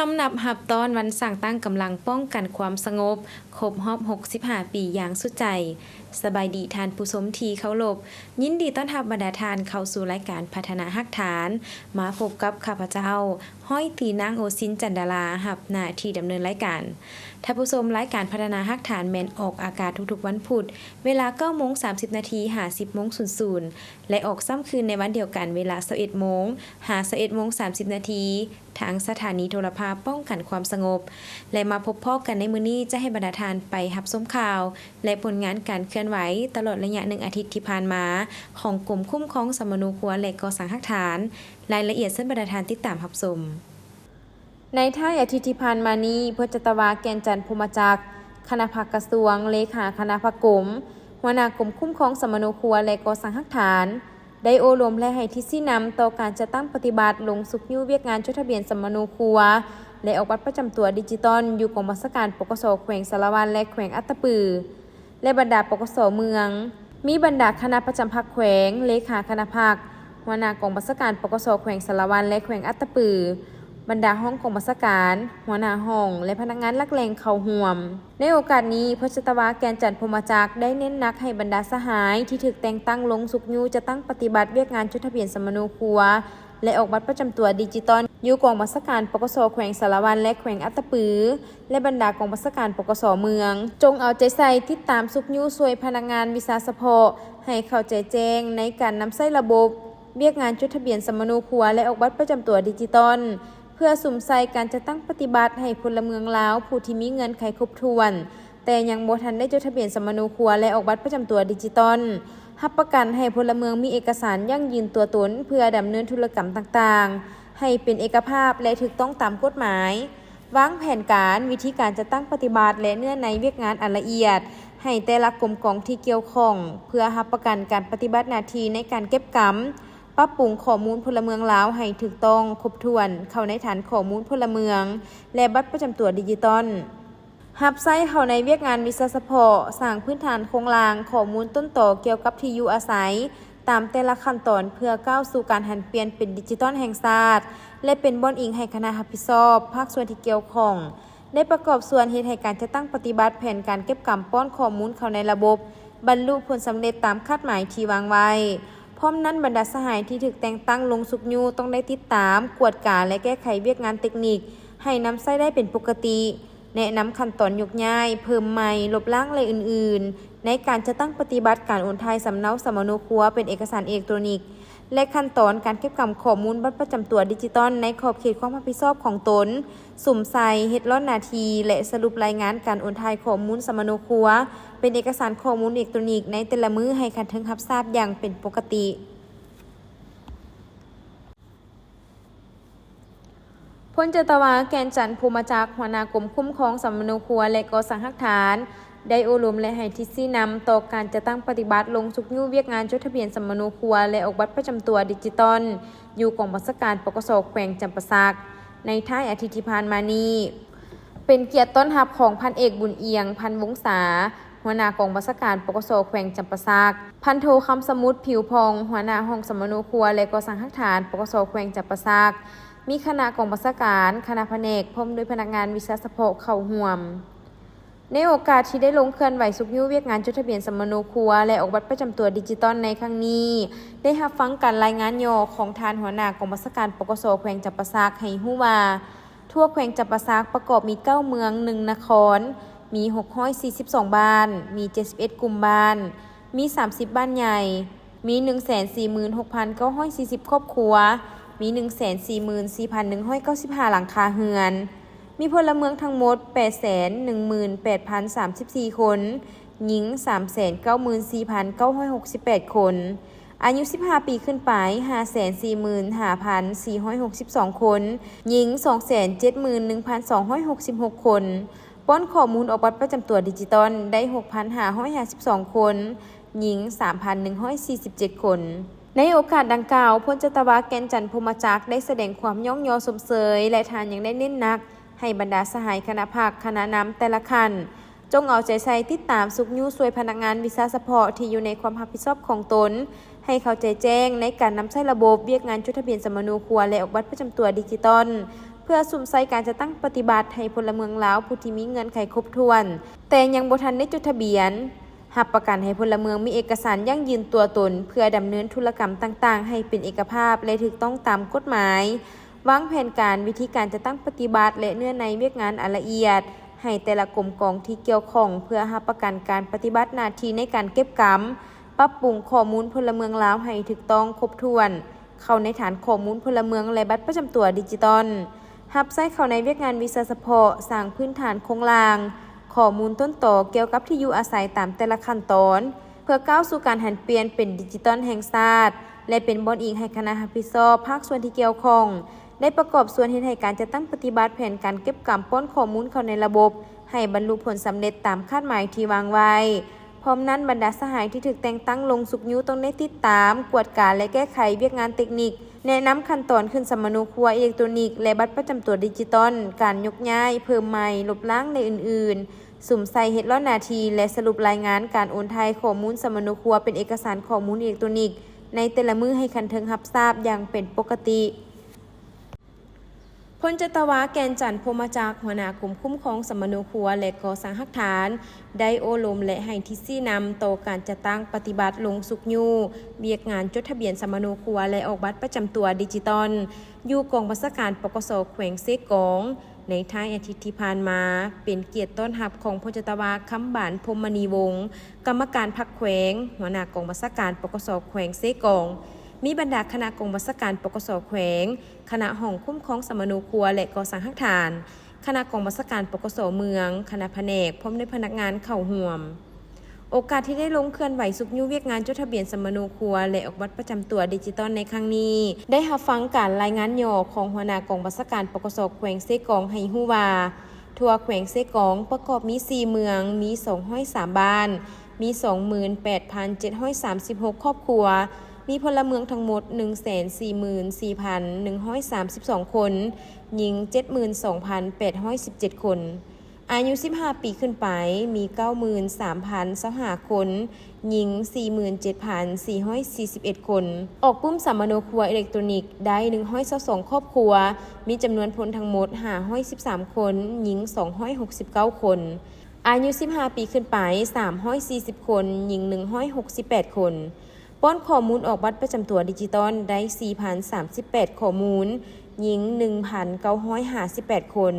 ນ້ອມນັບຮັບຕ້ອນວັນສ້າງຕັ້ງກຳລັງປ້ອງກັນຄວາມສະຫງົບ ຄົບຮອບຫົກສິບຫ້າປີຢ່າງສຸດໃຈ. ສະບາຍດີທ່ານຜູ້ຊົມທີ່ເຄົາລົບ, ຍິນດີຕ້ອນຮັບບັນດາທ່ານເຂົ້າສູ່ລາຍການພັດທະນາຮາກຖານ. ມາພົບກັບຂ້າພະເຈົ້າ ຮ້ອຍຕີນາງໂອຊິນ ຈັນດາລາ ຮັບໜ້າທີ່ດຳເນີນລາຍການ. ທ່ານຜູ້ຊົມ, ລາຍການພັດທະນາຮາກຖານແມ່ນອອກອາກາດທຸກໆວັນພຸດ ເວລາເກົ້າໂມງສາມສິບນາທີ ຫາ ສິບໂມງສູນສູນ ແລະ ອອກຊ້ຳຄືນໃນວັນດຽວກັນ ເວລາຊາວເອັດໂມງ ຫາ ຊາວເອັດໂມງສາມສິບນາທີ ທາງສະຖານີໂທລະພາບປ້ອງກັນຄວາມສະຫງົບ ແລະ ມາພົບພໍ້ກັນໃນມື້ນີ້ ຈະໃຫ້ບັນດາທ່ານໄປຮັບຊົມຂ່າວ ແລະ ຜົນງານການເຄື່ອນໄຫວຕະຫຼອດໄລຍະໜຶ່ງອາທິດທີ່ຜ່ານມາ ຂອງກົມຄຸ້ມຄອງສຳມະໂນຄົວ ແລະ ກໍ່ສ້າງຮາກຖານ. ລາຍລະອຽດເຊີນບັນດາທ່ານຕິດຕາມຮັບຊົມ. ໃນທ້າຍອາທິດທີ່ຜ່ານມານີ້, ພົນຈັດຕະວາ ແກ່ນຈັນ ພົມມະຈັກ ຄະນະພັກກະຊວງ, ເລຂາຄະນະພັກກົມ, ຫົວໜ້າກົມຄຸ້ມຄອງສຳມະໂນຄົວ ແລະ ກໍ່ສ້າງຮາກຖານ ໄດ້ໂອ້ລົມ ແລະ ໃຫ້ທິດຊີ້ນຳຕໍ່ການຈັດຕັ້ງປະຕິບັດລົງຊຸກຍູ້ວຽກງານຈົດທະບຽນສຳມະໂນຄົວ ແລະ ອອກບັດປະຈຳຕົວດິຈິຕອນ ຢູ່ກອງບັນຊາການ ປກສ ແຂວງສາລະວັນ ແລະ ແຂວງອັດຕະປື ແລະ ບັນດາ ປກສ ເມືອງ. ມີບັນດາຄະນະປະຈຳພັກແຂວງ, ເລຂາຄະນະພັກ, ຫົວໜ້າກອງບັນຊາການ ປກສ ແຂວງສາລະວັນ ແລະ ແຂວງອັດຕະປື, ບັນດາຮອງກອງບັນຊາການ, ຫົວໜ້າຫ້ອງ ແລະ ພະນັກງານຫຼັກແຫຼ່ງເຂົ້າຮ່ວມ. ໃນໂອກາດນີ້, ພົນຈັດຕະວາ ແກ່ນຈັນ ພົມມະຈັກ ໄດ້ເນັ້ນໜັກໃຫ້ບັນດາສະຫາຍທີ່ຖືກແຕ່ງຕັ້ງລົງຊຸກຍູ້ຈັດຕັ້ງປະຕິບັດວຽກງານຈົດທະບຽນສຳມະໂນຄົວ ແລະ ອອກບັດປະຈຳຕົວດິຈິຕອນ ຢູ່ກອງບັນຊາການ ປກສ ແຂວງສາລະວັນ ແລະ ແຂວງອັດຕະປື ແລະ ບັນດາກອງບັນຊາການ ປກສ ເມືອງ ຈົ່ງເອົາໃຈໃສ່ຕິດຕາມຊຸກຍູ້ຊ່ວຍພະນັກງານວິຊາສະເພາະ ໃຫ້ເຂົ້າໃຈແຈ້ງໃນການນຳໃຊ້ລະບົບວຽກງານຈົດທະບຽນສຳມະໂນຄົວ ແລະ ອອກບັດປະຈຳຕົວດິຈິຕອນ ເພື່ອສຸມໃສ່ການຈັດຕັ້ງປະຕິບັດໃຫ້ພົນລະເມືອງລາວຜູ້ທີ່ມີເງື່ອນໄຂຄົບຖ້ວນ ແຕ່ຍັງບໍ່ທັນໄດ້ຈົດທະບຽນສຳມະໂນຄົວ ແລະ ອອກບັດປະຈຳຕົວດິຈິຕອນ, ຮັບປະກັນໃຫ້ພົນລະເມືອງມີເອກະສານຢັ້ງຢືນຕົວຕົນເພື່ອດຳເນີນທຸລະກຳຕ່າງໆ ໃຫ້ເປັນເອກະພາບ ແລະ ຖືກຕ້ອງຕາມກົດໝາຍ. ວາງແຜນການ, ວິທີການຈັດຕັ້ງປະຕິບັດ ແລະ ເນື້ອໃນວຽກງານອັນລະອຽດ ໃຫ້ແຕ່ລະກົມກອງທີ່ກ່ຽວຂ້ອງ ເພື່ອຮັບປະກັນການປະຕິບັດໜ້າທີ່ໃນການເກັບກຳ, ປັບປຸງຂໍ້ມູນພົນລະເມືອງລາວໃຫ້ຖືກຕ້ອງ, ຄົບຖ້ວນ, ເຂົ້າໃນຖານຂໍ້ມູນພົນລະເມືອງ ແລະ ບັດປະຈຳຕົວດິຈິຕອນ. ຮັບໃຊ້ເຂົ້າໃນວຽກງານວິຊາສະເພາະ, ສ້າງພື້ນຖານໂຄງລ່າງຂໍ້ມູນຕົ້ນຕໍກ່ຽວກັບທີ່ຢູ່ອາໄສ ຕາມແຕ່ລະຂັ້ນຕອນ ເພື່ອກ້າວສູ່ການຫັນປ່ຽນເປັນດິຈິຕອນແຫ່ງຊາດ ແລະ ເປັນບ່ອນອີງໃຫ້ຄະນະຮັບຜິດຊອບພາກສ່ວນທີ່ກ່ຽວຂ້ອງ ໄດ້ປະກອບສ່ວນເຮັດໃຫ້ການຈັດຕັ້ງປະຕິບັດແຜນການເກັບກຳປ້ອນຂໍ້ມູນເຂົ້າໃນລະບົບ ບັນລຸຜົນສຳເລັດຕາມຄາດໝາຍທີ່ວາງໄວ້. ພ້ອມນັ້ນ, ບັນດາສະຫາຍທີ່ຖືກແຕ່ງຕັ້ງລົງຊຸກຍູ້ຕ້ອງໄດ້ຕິດຕາມ, ກວດກາ ແລະ ແກ້ໄຂວຽກງານເຕັກນິກໃຫ້ນຳໃຊ້ໄດ້ເປັນປົກກະຕິ. ແນະນຳຂັ້ນຕອນຍົກຍ້າຍ, ເພີ່ມໃໝ່, ລົບລ້າງ ແລະ ອື່ນໆ ໃນການຈັດຕັ້ງປະຕິບັດການໂອນຖ່າຍສຳເນົາສຳມະໂນຄົວເປັນເອກະສານເອເລັກໂຕຣນິກ ແລະ ຂັ້ນຕອນການເກັບກຳຂໍ້ມູນບັດປະຈຳຕົວດິຈິຕອນໃນຂອບເຂດຄວາມຮັບຜິດຊອບຂອງຕົນ, ສຸມໃສ່, ເຮັດລ້ອນໜ້າທີ່ ແລະ ສະຫຼຸບລາຍງານການໂອນຖ່າຍຂໍ້ມູນສຳມະໂນຄົວເປັນເອກະສານຂໍ້ມູນເອເລັກໂຕຣນິກໃນແຕ່ລະມື້ໃຫ້ຂັ້ນເທິງຮັບຊາບຢ່າງເປັນປົກກະຕິ. ພົນຈັດຕະວາ ແກ່ນຈັນ ພົມມະຈັກ ຫົວໜ້າກົມຄຸ້ມຄອງສຳມະໂນຄົວ ແລະ ກໍ່ສ້າງຮາກຖານ ໄດ້ໂອ້ລົມ ແລະ ໃຫ້ທິດຊີ້ນຳຕໍ່ການຈັດຕັ້ງປະຕິບັດລົງຊຸກຍູ້ວຽກງານຈົດທະບຽນສຳມະໂນຄົວ ແລະ ອອກບັດປະຈຳຕົວດິຈິຕອນ ຢູ່ກອງບັນຊາການ ປກສ ແຂວງຈຳປາສັກ ໃນທ້າຍອາທິດທີ່ຜ່ານມານີ້. ເປັນກຽດຕ້ອນຮັບຂອງພັນເອກ ບຸນອຽງ ພັນວົງສາ ຫົວໜ້າກອງບັນຊາການ ປກສ ແຂວງຈຳປາສັກ, ພັນໂທ ຄຳສະໝຸດ ຜິວຜ່ອງ ຫົວໜ້າຫ້ອງສຳມະໂນຄົວ ແລະ ກໍ່ສ້າງຮາກຖານ ປກສ ແຂວງຈຳປາສັກ, ມີຄະນະກອງບັນຊາການ, ຄະນະພະແນກ ພ້ອມດ້ວຍພະນັກງານວິຊາສະເພາະເຂົ້າຮ່ວມ. ໃນໂອກາດທີ່ໄດ້ລົງເຄື່ອນໄຫວຊຸກຍູ້ວຽກງານຈົດທະບຽນສຳມະໂນຄົວ ແລະ ອອກບັດປະຈຳຕົວດິຈິຕອນໃນຄັ້ງນີ້, ໄດ້ຮັບຟັງການລາຍງານຫຍໍ້ຂອງທ່ານຫົວໜ້າກອງບັນຊາການ ປກສ ແຂວງຈຳປາສັກ ໃຫ້ຮູ້ວ່າ ທົ່ວແຂວງຈຳປາສັກປະກອບມີເກົ້າເມືອງ ໜຶ່ງນະຄອນ, ມີຫົກຮ້ອຍສີ່ສິບສອງບ້ານ, ມີເຈັດສິບເອັດກຸ່ມບ້ານ, ມີສາມສິບບ້ານໃຫຍ່, ມີໜຶ່ງແສນສີ່ໝື່ນຫົກພັນເກົ້າຮ້ອຍສີ່ສິບຄອບຄົວ, ມີໜຶ່ງແສນສີ່ໝື່ນສີ່ພັນໜຶ່ງຮ້ອຍເກົ້າສິບຫ້າຫຼັງຄາເຮືອນ, ມີພົນລະເມືອງທັງໝົດແປດແສນໜຶ່ງໝື່ນແປດພັນສາມສິບສີ່ຄົນ, ຍິງສາມແສນເກົ້າໝື່ນສີ່ພັນເກົ້າຮ້ອຍຫົກສິບແປດຄົນ. ອາຍຸສິບຫ້າປີຂຶ້ນໄປ ຫ້າແສນສີ່ໝື່ນຫ້າພັນສີ່ຮ້ອຍຫົກສິບສອງຄົນ, ຍິງສອງແສນເຈັດໝື່ນໜຶ່ງພັນສອງຮ້ອຍຫົກສິບຫົກຄົນ, ປ້ອນຂໍ້ມູນອອກບັດປະຈຳຕົວດິຈິຕອນໄດ້ຫົກພັນຫ້າຮ້ອຍຫ້າສິບສອງຄົນ, ຍິງສາມພັນໜຶ່ງຮ້ອຍສີ່ສິບເຈັດຄົນ. ໃນໂອກາດດັ່ງກ່າວ, ພົນຈັດຕະວາ ແກ່ນຈັນ ພົມມະຈັກ ໄດ້ສະແດງຄວາມຍ້ອງຍໍຊົມເຊີຍ ແລະ ທ່ານຍັງໄດ້ເນັ້ນໜັກໃຫ້ບັນດາສະຫາຍຄະນະພັກ, ຄະນະນຳແຕ່ລະຂັ້ນ ຈົ່ງເອົາໃຈໃສ່ຕິດຕາມຊຸກຍູ້ຊ່ວຍພະນັກງານວິຊາສະເພາະທີ່ຢູ່ໃນຄວາມຮັບຜິດຊອບຂອງຕົນ ໃຫ້ເຂົ້າໃຈແຈ້ງໃນການນຳໃຊ້ລະບົບວຽກງານຈົດທະບຽນສຳມະໂນຄົວ ແລະ ອອກບັດປະຈຳຕົວດິຈິຕອນ ເພື່ອສຸມໃສ່ການຈັດຕັ້ງປະຕິບັດໃຫ້ພົນລະເມືອງລາວຜູ້ທີ່ມີເງື່ອນໄຂຄົບຖ້ວນ ແຕ່ຍັງບໍ່ທັນໄດ້ຈົດທະບຽນ ຮັບປະກັນໃຫ້ພົນລະເມືອງມີເອກະສານຢັ້ງຢືນຕົວຕົນ ເພື່ອດຳເນີນທຸລະກຳຕ່າງໆໃຫ້ເປັນເອກະພາບ ແລະ ຖືກຕ້ອງຕາມກົດໝາຍ, ວາງແຜນການ, ວິທີການຈັດຕັ້ງປະຕິບັດ ແລະ ເນື້ອໃນວຽກງານອັນລະອຽດ ໃຫ້ແຕ່ລະກົມກອງທີ່ກ່ຽວຂ້ອງ ເພື່ອຮັບປະກັນການປະຕິບັດໜ້າທີ່ໃນການເກັບກຳ, ປັບປຸງຂໍ້ມູນພົນລະເມືອງລາວໃຫ້ຖືກຕ້ອງຄົບຖ້ວນ ເຂົ້າໃນຖານຂໍ້ມູນພົນລະເມືອງ ແລະ ບັດປະຈຳຕົວດິຈິຕອນ, ຮັບໃຊ້ເຂົ້າໃນວຽກງານວິຊາສະເພາະ, ສ້າງພື້ນຖານໂຄງລ່າງ, ຂໍ້ມູນຕົ້ນຕໍກ່ຽວກັບທີ່ຢູ່ອາໄສຕາມແຕ່ລະຂັ້ນຕອນ, ເພື່ອກ້າວສູ່ການຫັນປ່ຽນເປັນດິຈິຕອນແຫ່ງຊາດ ແລະ ເປັນບ່ອນອີງໃຫ້ຄະນະຮັບຜິດຊອບພາກສ່ວນທີ່ກ່ຽວຂ້ອງ ໄດ້ປະກອບສ່ວນເຮັດໃຫ້ການຈັດຕັ້ງປະຕິບັດແຜນການເກັບກຳປ້ອນຂໍ້ມູນເຂົ້າໃນລະບົບ ໃຫ້ບັນລຸຜົນສຳເລັດຕາມຄາດໝາຍທີ່ວາງໄວ້. ພ້ອມນັ້ນ, ບັນດາສະຫາຍທີ່ຖືກແຕ່ງຕັ້ງລົງຊຸກຍູ້ຕ້ອງໄດ້ຕິດຕາມ, ກວດກາ ແລະ ແກ້ໄຂວຽກງານເຕັກນິກ, ແນະນຳຂັ້ນຕອນຂຶ້ນສຳມະໂນຄົວອີເລັກໂຕນິກ ແລະ ບັດປະຈຳຕົວດິຈິຕອນ, ການຍົກຍ້າຍ, ເພີ່ມໃໝ່, ລົບລ້າງ ແລະ ອື່ນໆ, ສຸມໃສ່ເຮັດລອດໜ້າທີ່ ແລະ ສະຫຼຸບລາຍງານການໂອນຖ່າຍຂໍ້ມູນສຳມະໂນຄົວເປັນເອກະສານຂໍ້ມູນອີເລັກໂຕນິກ ໃນແຕ່ລະມື້ໃຫ້ຂັ້ນເທິງຮັບຊາບຢ່າງເປັນປົກກະຕິ. ພົນຈັດຕະວາ ແກ່ນຈັນ ພົມມະຈັກ, ຫົວໜ້າກົມຄຸ້ມຄອງສຳມະໂນຄົວ ແລະ ກໍ່ສ້າງຮາກຖານ ໄດ້ໂອ້ລົມ ແລະ ໃຫ້ທິດຊີ້ນຳຕໍ່ການຈັດຕັ້ງປະຕິບັດລົງຊຸກຍູ້ວຽກງານຈົດທະບຽນສຳມະໂນຄົວ ແລະ ອອກບັດປະຈຳຕົວດິຈິຕອນ ຢູ່ກອງບັນຊາການ ປກສ ແຂວງເຊກອງ ໃນທ້າຍອາທິດທີ່ຜ່ານມາ, ເປັນກຽດຕ້ອນຮັບຂອງພົນຈັດຕະວາ ຄຳບານ ພົມມະນີວົງ, ກຳມະການພັກແຂວງ, ຫົວໜ້າກອງບັນຊາການ ປກສ ແຂວງເຊກອງ, ມີບັນດາຄະນະກອງບັນຊາການ ປກສ ແຂວງ, ຄະນະຫ້ອງຄຸ້ມຄອງສຳມະໂນຄົວ ແລະ ກໍ່ສ້າງຮາກຖານ, ຄະນະກອງບັນຊາການ ປກສ ເມືອງ, ຄະນະພະແນກ, ພ້ອມດ້ວຍພະນັກງານເຂົ້າຮ່ວມ. ໂອກາດທີ່ໄດ້ລົງເຄື່ອນໄຫວຊຸກຍູ້ວຽກງານຈົດທະບຽນສຳມະໂນຄົວ ແລະ ອອກບັດປະຈຳຕົວດິຈິຕອນໃນຄັ້ງນີ້, ໄດ້ຮັບຟັງການລາຍງານຫຍໍ້ຂອງຫົວໜ້າກອງບັນຊາການ ປກສ ແຂວງເຊກອງ ໃຫ້ຮູ້ວ່າ, ທົ່ວແຂວງເຊກອງປະກອບມີສີ່ເມືອງ, ມີສອງຮ້ອຍສາມບ້ານ, ມີສອງໝື່ນແປດພັນເຈັດຮ້ອຍສາມສິບຫົກຄອບຄົວ, ມີພົນລະເມືອງທັງໝົດໜຶ່ງແສນສີ່ໝື່ນສີ່ພັນໜຶ່ງຮ້ອຍສາມສິບສອງຄົນ, ຍິງເຈັດໝື່ນສອງພັນແປດຮ້ອຍສິບເຈັດຄົນ, ອາຍຸສິບຫ້າປີຂຶ້ນໄປມີເກົ້າໝື່ນສາມພັນຊາວຫ້າຄົນ, ຍິງສີ່ໝື່ນເຈັດພັນສີ່ຮ້ອຍສີ່ສິບເອັດຄົນ, ອອກປຶ້ມສຳມະໂນຄົວອີເລັກໂຕນິກໄດ້ໜຶ່ງຮ້ອຍຊາວສອງຄອບຄົວ, ມີຈຳນວນພົນທັງໝົດຫ້າຮ້ອຍສິບສາມຄົນ, ຍິງສອງຮ້ອຍຫົກສິບເກົ້າຄົນ, ອາຍຸສິບຫ້າປີຂຶ້ນໄປສາມຮ້ອຍສີ່ສິບຄົນ, ຍິງໜຶ່ງຮ້ອຍຫົກສິບແປດຄົນ. ປ້ອນຂໍ້ມູນອອກບັດປະຈຳຕົວດິຈິຕອນໄດ້ສີ່ພັນສາມສິບແປດຂໍ້ມູນ, ຍິງໜຶ່ງພັນເກົ້າຮ້ອຍຫ້າສິບແປດຄົນ,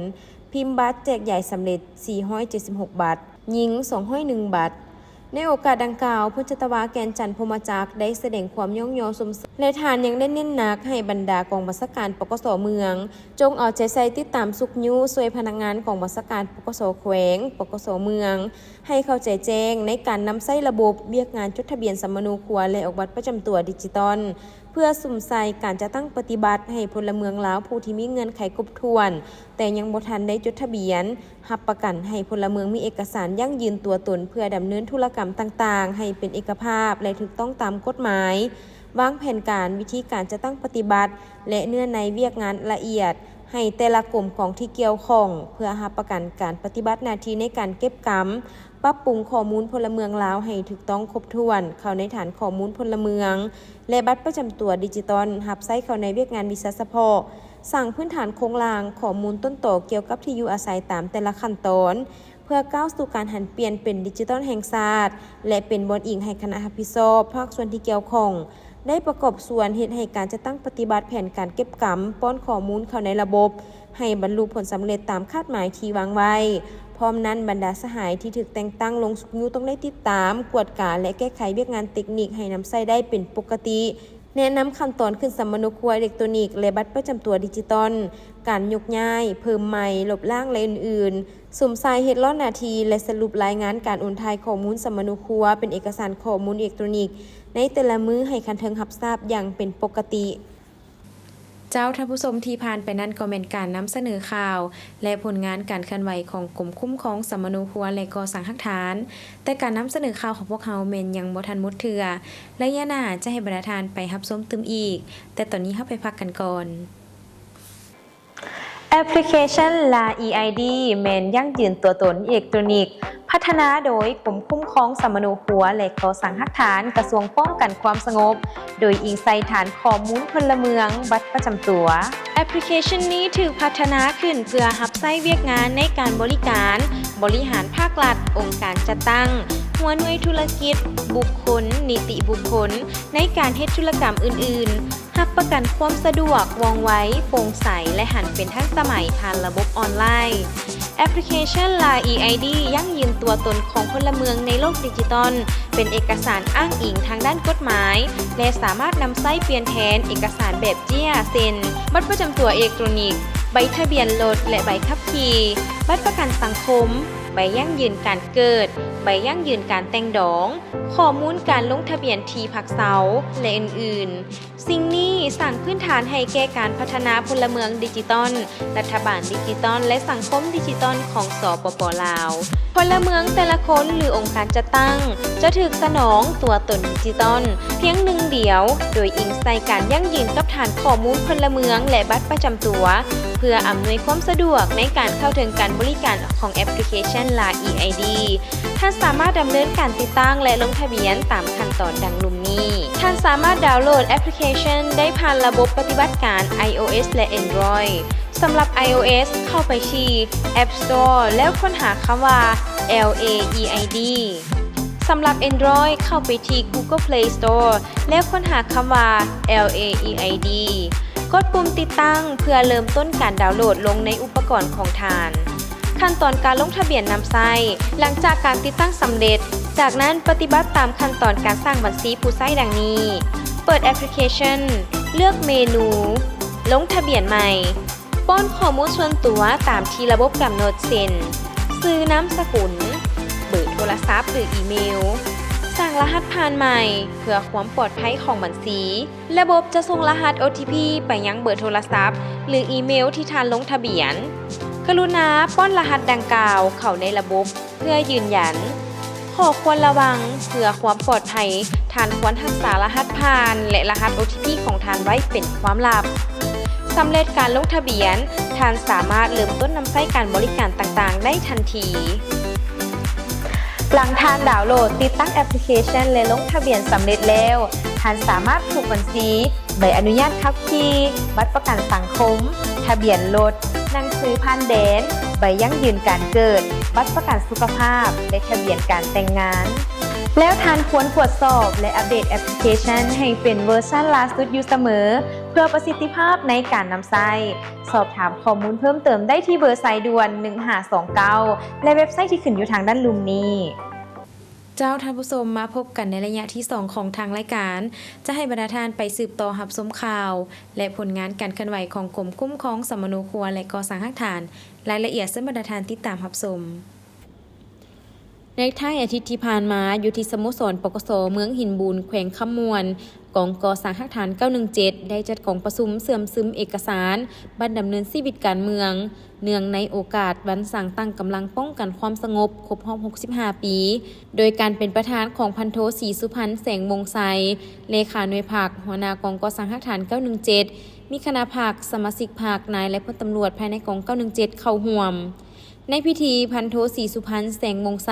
ພິມບັດແຈກຢາຍສຳເລັດສີ່ຮ້ອຍເຈັດສິບຫົກບັດ, ຍິງສອງຮ້ອຍໜຶ່ງບັດ. ໃນໂອກາດດັ່ງກ່າວ, ພົນຈັດຕະວາ ແກ່ນຈັນ ພົມມະຈັກ ໄດ້ສະແດງຄວາມຍ້ອງຍໍຊົມ ແລະ ທ່ານຍັງໄດ້ເນັ້ນໜັກໃຫ້ບັນດາກອງບັນຊາການ ປກສ ເມືອງ ຈົ່ງເອົາໃຈໃສ່ຕິດຕາມຊຸກຍູ້ຊ່ວຍພະນັກງານກອງບັນຊາການ ປກສ ແຂວງ, ປກສ ເມືອງ ໃຫ້ເຂົ້າໃຈແຈ້ງໃນການນຳໃຊ້ລະບົບວຽກງານຈົດທະບຽນສຳມະໂນຄົວ ແລະ ອອກບັດປະຈຳຕົວດິຈິຕອນ ເພື່ອສຸມໃສ່ການຈັດຕັ້ງປະຕິບັດໃຫ້ພົນລະເມືອງລາວຜູ້ທີ່ມີເງື່ອນໄຂຄົບຖ້ວນ ແຕ່ຍັງບໍ່ທັນໄດ້ຈົດທະບຽນ, ຮັບປະກັນໃຫ້ພົນລະເມືອງມີເອກະສານຢັ້ງຢືນຕົວຕົນ ເພື່ອດຳເນີນທຸລະກຳຕ່າງໆໃຫ້ເປັນເອກະພາບ ແລະ ຖືກຕ້ອງຕາມກົດໝາຍ, ວາງແຜນການ, ວິທີການຈັດຕັ້ງປະຕິບັດ ແລະ ເນື້ອໃນວຽກງານລະອຽດ ໃຫ້ແຕ່ລະກົມກອງທີ່ກ່ຽວຂ້ອງ ເພື່ອຮັບປະກັນການປະຕິບັດໜ້າທີ່ໃນການເກັບກຳ, ປັບປຸງຂໍ້ມູນພົນລະເມືອງລາວໃຫ້ຖືກຕ້ອງຄົບຖ້ວນ ເຂົ້າໃນຖານຂໍ້ມູນພົນລະເມືອງ ແລະ ບັດປະຈຳຕົວດິຈິຕອນ ຮັບໃຊ້ເຂົ້າໃນວຽກງານວິຊາສະເພາະ, ສ້າງພື້ນຖານໂຄງລ່າງ, ຂໍ້ມູນຕົ້ນຕໍກ່ຽວກັບທີ່ຢູ່ອາໄສຕາມແຕ່ລະຂັ້ນຕອນ, ເພື່ອກ້າວສູ່ການຫັນປ່ຽນເປັນດິຈິຕອນແຫ່ງຊາດ ແລະ ເປັນບ່ອນອີງໃຫ້ຄະນະຮັບຜິດຊອບພາກສ່ວນທີ່ກ່ຽວຂ້ອງ ໄດ້ປະກອບສ່ວນເຮັດໃຫ້ການຈັດຕັ້ງປະຕິບັດແຜນການເກັບກຳປ້ອນຂໍ້ມູນເຂົ້າໃນລະບົບ ໃຫ້ບັນລຸຜົນສຳເລັດຕາມຄາດໝາຍທີ່ວາງໄວ້. ພ້ອມນັ້ນ, ບັນດາສະຫາຍທີ່ຖືກແຕ່ງຕັ້ງລົງຊຸກຍູ້ຕ້ອງໄດ້ຕິດຕາມ, ກວດກາ ແລະ ແກ້ໄຂວຽກງານເຕັກນິກໃຫ້ນຳໃຊ້ໄດ້ເປັນປົກກະຕິ, ແນະນຳຂັ້ນຕອນຂຶ້ນສຳມະໂນຄົວເອເລັກໂຕນິກ ແລະ ບັດປະຈຳຕົວດິຈິຕອນ, ການຍົກຍ້າຍ, ເພີ່ມໃໝ່, ລົບລ້າງ ແລະ ອື່ນໆ. ສຸມໃສ່ເຮັດລອດໜ້າທີ່ ແລະ ສະຫຼຸບລາຍງານການໂອນຖ່າຍຂໍ້ມູນສຳມະໂນຄົວເປັນເອກະສານຂໍ້ມູນເອເລັກໂຕນິກໃນແຕ່ລະມື້ໃຫ້ຂັ້ນເທິງຮັບຊາບຢ່າງເປັນປົກກະຕິ. ເຈົ້າ, ທ່ານຜູ້ຊົມ, ທີ່ຜ່ານໄປນັ້ນກໍແມ່ນການນຳສະເໜີຂ່າວ ແລະ ຜົນງານການເຄື່ອນໄຫວຂອງກົມຄຸ້ມຄອງສຳມະໂນຄົວ ແລະ ກໍ່ສ້າງຮາກຖານ. ແຕ່ການນຳສະເໜີຂ່າວຂອງພວກເຮົາແມ່ນຍັງບໍ່ທັນໝົດເທື່ອ. ໄລຍະໜ້າຈະໃຫ້ບັນດາທ່ານໄປຮັບຊົມຕື່ມອີກ, ແຕ່ຕອນນີ້ເຮົາໄປພັກກັນກ່ອນ. ແອັບພລິເຄຊັນ ລາວ ອີ ໄອ ດີ ແມ່ນຢັ້ງຢືນຕົວຕົນອີເລັກໂຕນິກ ພັດທະນາໂດຍກົມຄຸ້ມຄອງສຳມະໂນຄົວ ແລະ ກໍ່ສ້າງຮາກຖານ ກະຊວງປ້ອງກັນຄວາມສະຫງົບ ໂດຍອີງໃສ່ຖານຂໍ້ມູນພົນລະເມືອງ, ບັດປະຈຳຕົວ. ແອັບພລິເຄຊັນນີ້ຖືກພັດທະນາຂຶ້ນເພື່ອຮັບໃຊ້ວຽກງານໃນການບໍລິການ, ບໍລິຫານພາກລັດ, ອົງການຈັດຕັ້ງ, ຫົວໜ່ວຍທຸລະກິດ, ບຸກຄົນ, ນິຕິບຸກຄົນ ໃນການເຮັດທຸລະກຳອື່ນໆ. ຮັບປະກັນຄວາມສະດວກ, ວ່ອງໄວ, ໂປ່ງໃສ ແລະ ຫັນເປັນທັນສະໄໝຜ່ານລະບົບອອນລາຍ. ແອັບພລິເຄຊັນ ລາຍ ອີ ໄອ ດີ ຢັ້ງຢືນຕົວຕົນຂອງພົນລະເມືອງໃນໂລກດິຈິຕອນ, ເປັນເອກະສານອ້າງອີງທາງດ້ານກົດໝາຍ ແລະ ສາມາດນຳໃຊ້ປ່ຽນແທນເອກະສານແບບເຈ້ຍ ເຊັ່ນ ບັດປະຈຳຕົວເອເລັກໂຕຣນິກ, ໃບທະບຽນລົດ ແລະ ໃບຂັບຂີ່, ບັດປະກັນສັງຄົມ, ໃບຢັ້ງຢືນການເກີດ, ໃບຢັ້ງຢືນການແຕ່ງດອງ, ຂໍ້ມູນການລົງທະບຽນທີ່ພັກເຊົາ ແລະ ອື່ນໆ. ສິ່ງນີ້ສ້າງພື້ນຖານໃຫ້ແກ່ການພັດທະນາພົນລະເມືອງດິຈິຕອນ, ລັດຖະບານດິຈິຕອນ ແລະ ສັງຄົມດິຈິຕອນຂອງ ສປປ ລາວ. ພົນລະເມືອງແຕ່ລະຄົນ ຫຼື ອົງການຈັດຕັ້ງ ຈະຖືກສະໜອງຕົວຕົນດິຈິຕອນພຽງໜຶ່ງດຽວ, ໂດຍອີງໃສ່ການຢັ້ງຢືນກັບຖານຂໍ້ມູນພົນລະເມືອງ ແລະ ບັດປະຈຳຕົວ ເພື່ອອຳນວຍຄວາມສະດວກໃນການເຂົ້າເຖິງການບໍລິການຂອງແອັບພລິເຄຊັນ ລາຍ ອີ ໄອ ດີ. ທ່ານສາມາດດຳເນີນການຕິດຕັ້ງ ແລະ ລົງທະບຽນຕາມຂັ້ນຕອນດັ່ງລຸ່ມນີ້. ທ່ານສາມາດດາວໂຫຼດແອັບພລິເຄຊັນໄດ້ຜ່ານລະບົບປະຕິບັດການ ໄອໂອເອສ ແລະ ແອນດຣອຍ. ສຳລັບ ໄອໂອເອສ ເຂົ້າໄປທີ່ App Store ແລ້ວຄົ້ນຫາຄຳວ່າ ແອລ ເອ ອີ ໄອ ດີ. ສຳລັບ Android ເຂົ້າໄປທີ່ Google Play Store ແລ້ວຄົ້ນຫາຄຳວ່າ ແອລ ເອ ອີ ໄອ ດີ. ກົດປຸ່ມຕິດຕັ້ງເພື່ອເລີ່ມຕົ້ນການດາວໂຫຼດລົງໃນອຸປະກອນຂອງທ່ານ. ຂັ້ນຕອນການລົງທະບຽນນຳໃຊ້ ຫຼັງຈາກການຕິດຕັ້ງສຳເລັດ, ຈາກນັ້ນປະຕິບັດຕາມຂັ້ນຕອນການສ້າງບັນຊີຜູ້ໃຊ້ດັ່ງນີ້: ເປີດແອັບພລິເຄຊັນ, ເລືອກເມນູ ລົງທະບຽນໃໝ່, ປ້ອນຂໍ້ມູນສ່ວນຕົວຕາມທີ່ລະບົບກຳນົດ ເຊັ່ນ ຊື່, ນາມສະກຸນ, ເບີໂທລະສັບ ຫຼື ອີເມວ, ສ້າງລະຫັດຜ່ານໃໝ່ເພື່ອຄວາມປອດໄພຂອງບັນຊີ. ລະບົບຈະສົ່ງລະຫັດ ໂອ ທີ ພີ ໄປຍັງເບີໂທລະສັບ ຫຼື ອີເມວທີ່ທ່ານລົງທະບຽນ. ກະລຸນາປ້ອນລະຫັດດັ່ງກ່າວເຂົ້າໃນລະບົບເພື່ອຢືນຢັນ. ຂໍ້ຄວນລະວັງ, ເພື່ອຄວາມປອດໄພ, ທ່ານຄວນຮັກສາລະຫັດຜ່ານ ແລະ ລະຫັດ ໂອ ທີ ພີ ຂອງທ່ານໄວ້ເປັນຄວາມລັບ. ສຳເລັດການລົງທະບຽນ, ທ່ານສາມາດເລີ່ມຕົ້ນນຳໃຊ້ການບໍລິການຕ່າງໆໄດ້ທັນທີ. ຫຼັງທ່ານດາວໂຫຼດ, ຕິດຕັ້ງແອັບພລິເຄຊັນ ແລະ ລົງທະບຽນສຳເລັດແລ້ວ, ທ່ານສາມາດຜູກບັນຊີ, ໃບອະນຸຍາດຂັບຂີ່, ບັດປະກັນສັງຄົມ, ທະບຽນລົດ, ໜັງສືຜ່ານແດນ, ໃບຢັ້ງຢືນການເກີດ, ບັດປະກັນສຸຂະພາບ ແລະ ທະບຽນການແຕ່ງງານ. ແລ້ວທ່ານຄວນກວດສອບ ແລະ ອັບເດດແອັບພລິເຄຊັນໃຫ້ເປັນເວີຊັນລ່າສຸດຢູ່ສະເໝີ ເພື່ອປະສິດທິພາບໃນການນຳໃຊ້. ສອບຖາມຂໍ້ມູນເພີ່ມເຕີມໄດ້ທີ່ເບີສາຍດ່ວນ ໜຶ່ງຫ້າສອງເກົ້າ ແລະ ເວັບໄຊທີ່ຂຶ້ນຢູ່ທາງດ້ານລຸ່ມນີ້. ເຈົ້າທ່ານຜູ້ຊົມ, ມາພົບກັນໃນໄລຍະທີສອງຂອງທາງລາຍການ ຈະໃຫ້ບັນດາທ່ານໄປສືບຕໍ່ຮັບຊົມຂ່າວ ແລະ ຜົນງານການເຄື່ອນໄຫວຂອງກົມຄຸ້ມຄອງສຳມະໂນຄົວ ແລະ ກໍ່ສ້າງຮາກຖານ. ລາຍລະອຽດເຊີນບັນດາທ່ານຕິດຕາມຮັບຊົມ. ໃນທ້າຍອາທິດທີ່ຜ່ານມາ, ຢູ່ທີ່ສະໂມສອນ ປກສ ເມືອງຫີນບູນ ແຂວງຄຳມ່ວນ, ກອງກໍ່ສ້າງຮາກຖານເກົ້າໜຶ່ງເຈັດ ໄດ້ຈັດກອງປະຊຸມເຊື່ອມຊຶມເອກະສານບັດດຳເນີນຊີວິດການເມືອງ ເນື່ອງໃນໂອກາດວັນສ້າງຕັ້ງກຳລັງປ້ອງກັນຄວາມສະຫງົບຄົບຮອບຫົກສິບຫ້າປີ ໂດຍການເປັນປະທານຂອງພັນໂທ ສີສຸພັນ ແສງວົງໄຊ ເລຂາໜ່ວຍພັກ, ຫົວໜ້າກອງກໍ່ສ້າງຮາກຖານເກົ້າໜຶ່ງເຈັດ, ມີຄະນະພັກ, ສະມາຊິກພັກ, ນາຍ ແລະ ພົນຕຳຫຼວດພາຍໃນກອງເກົ້າໜຶ່ງເຈັດເຂົ້າຮ່ວມ. ໃນພິທີ, ພັນໂທ ສີສຸພັນ ແສງວົງໄຊ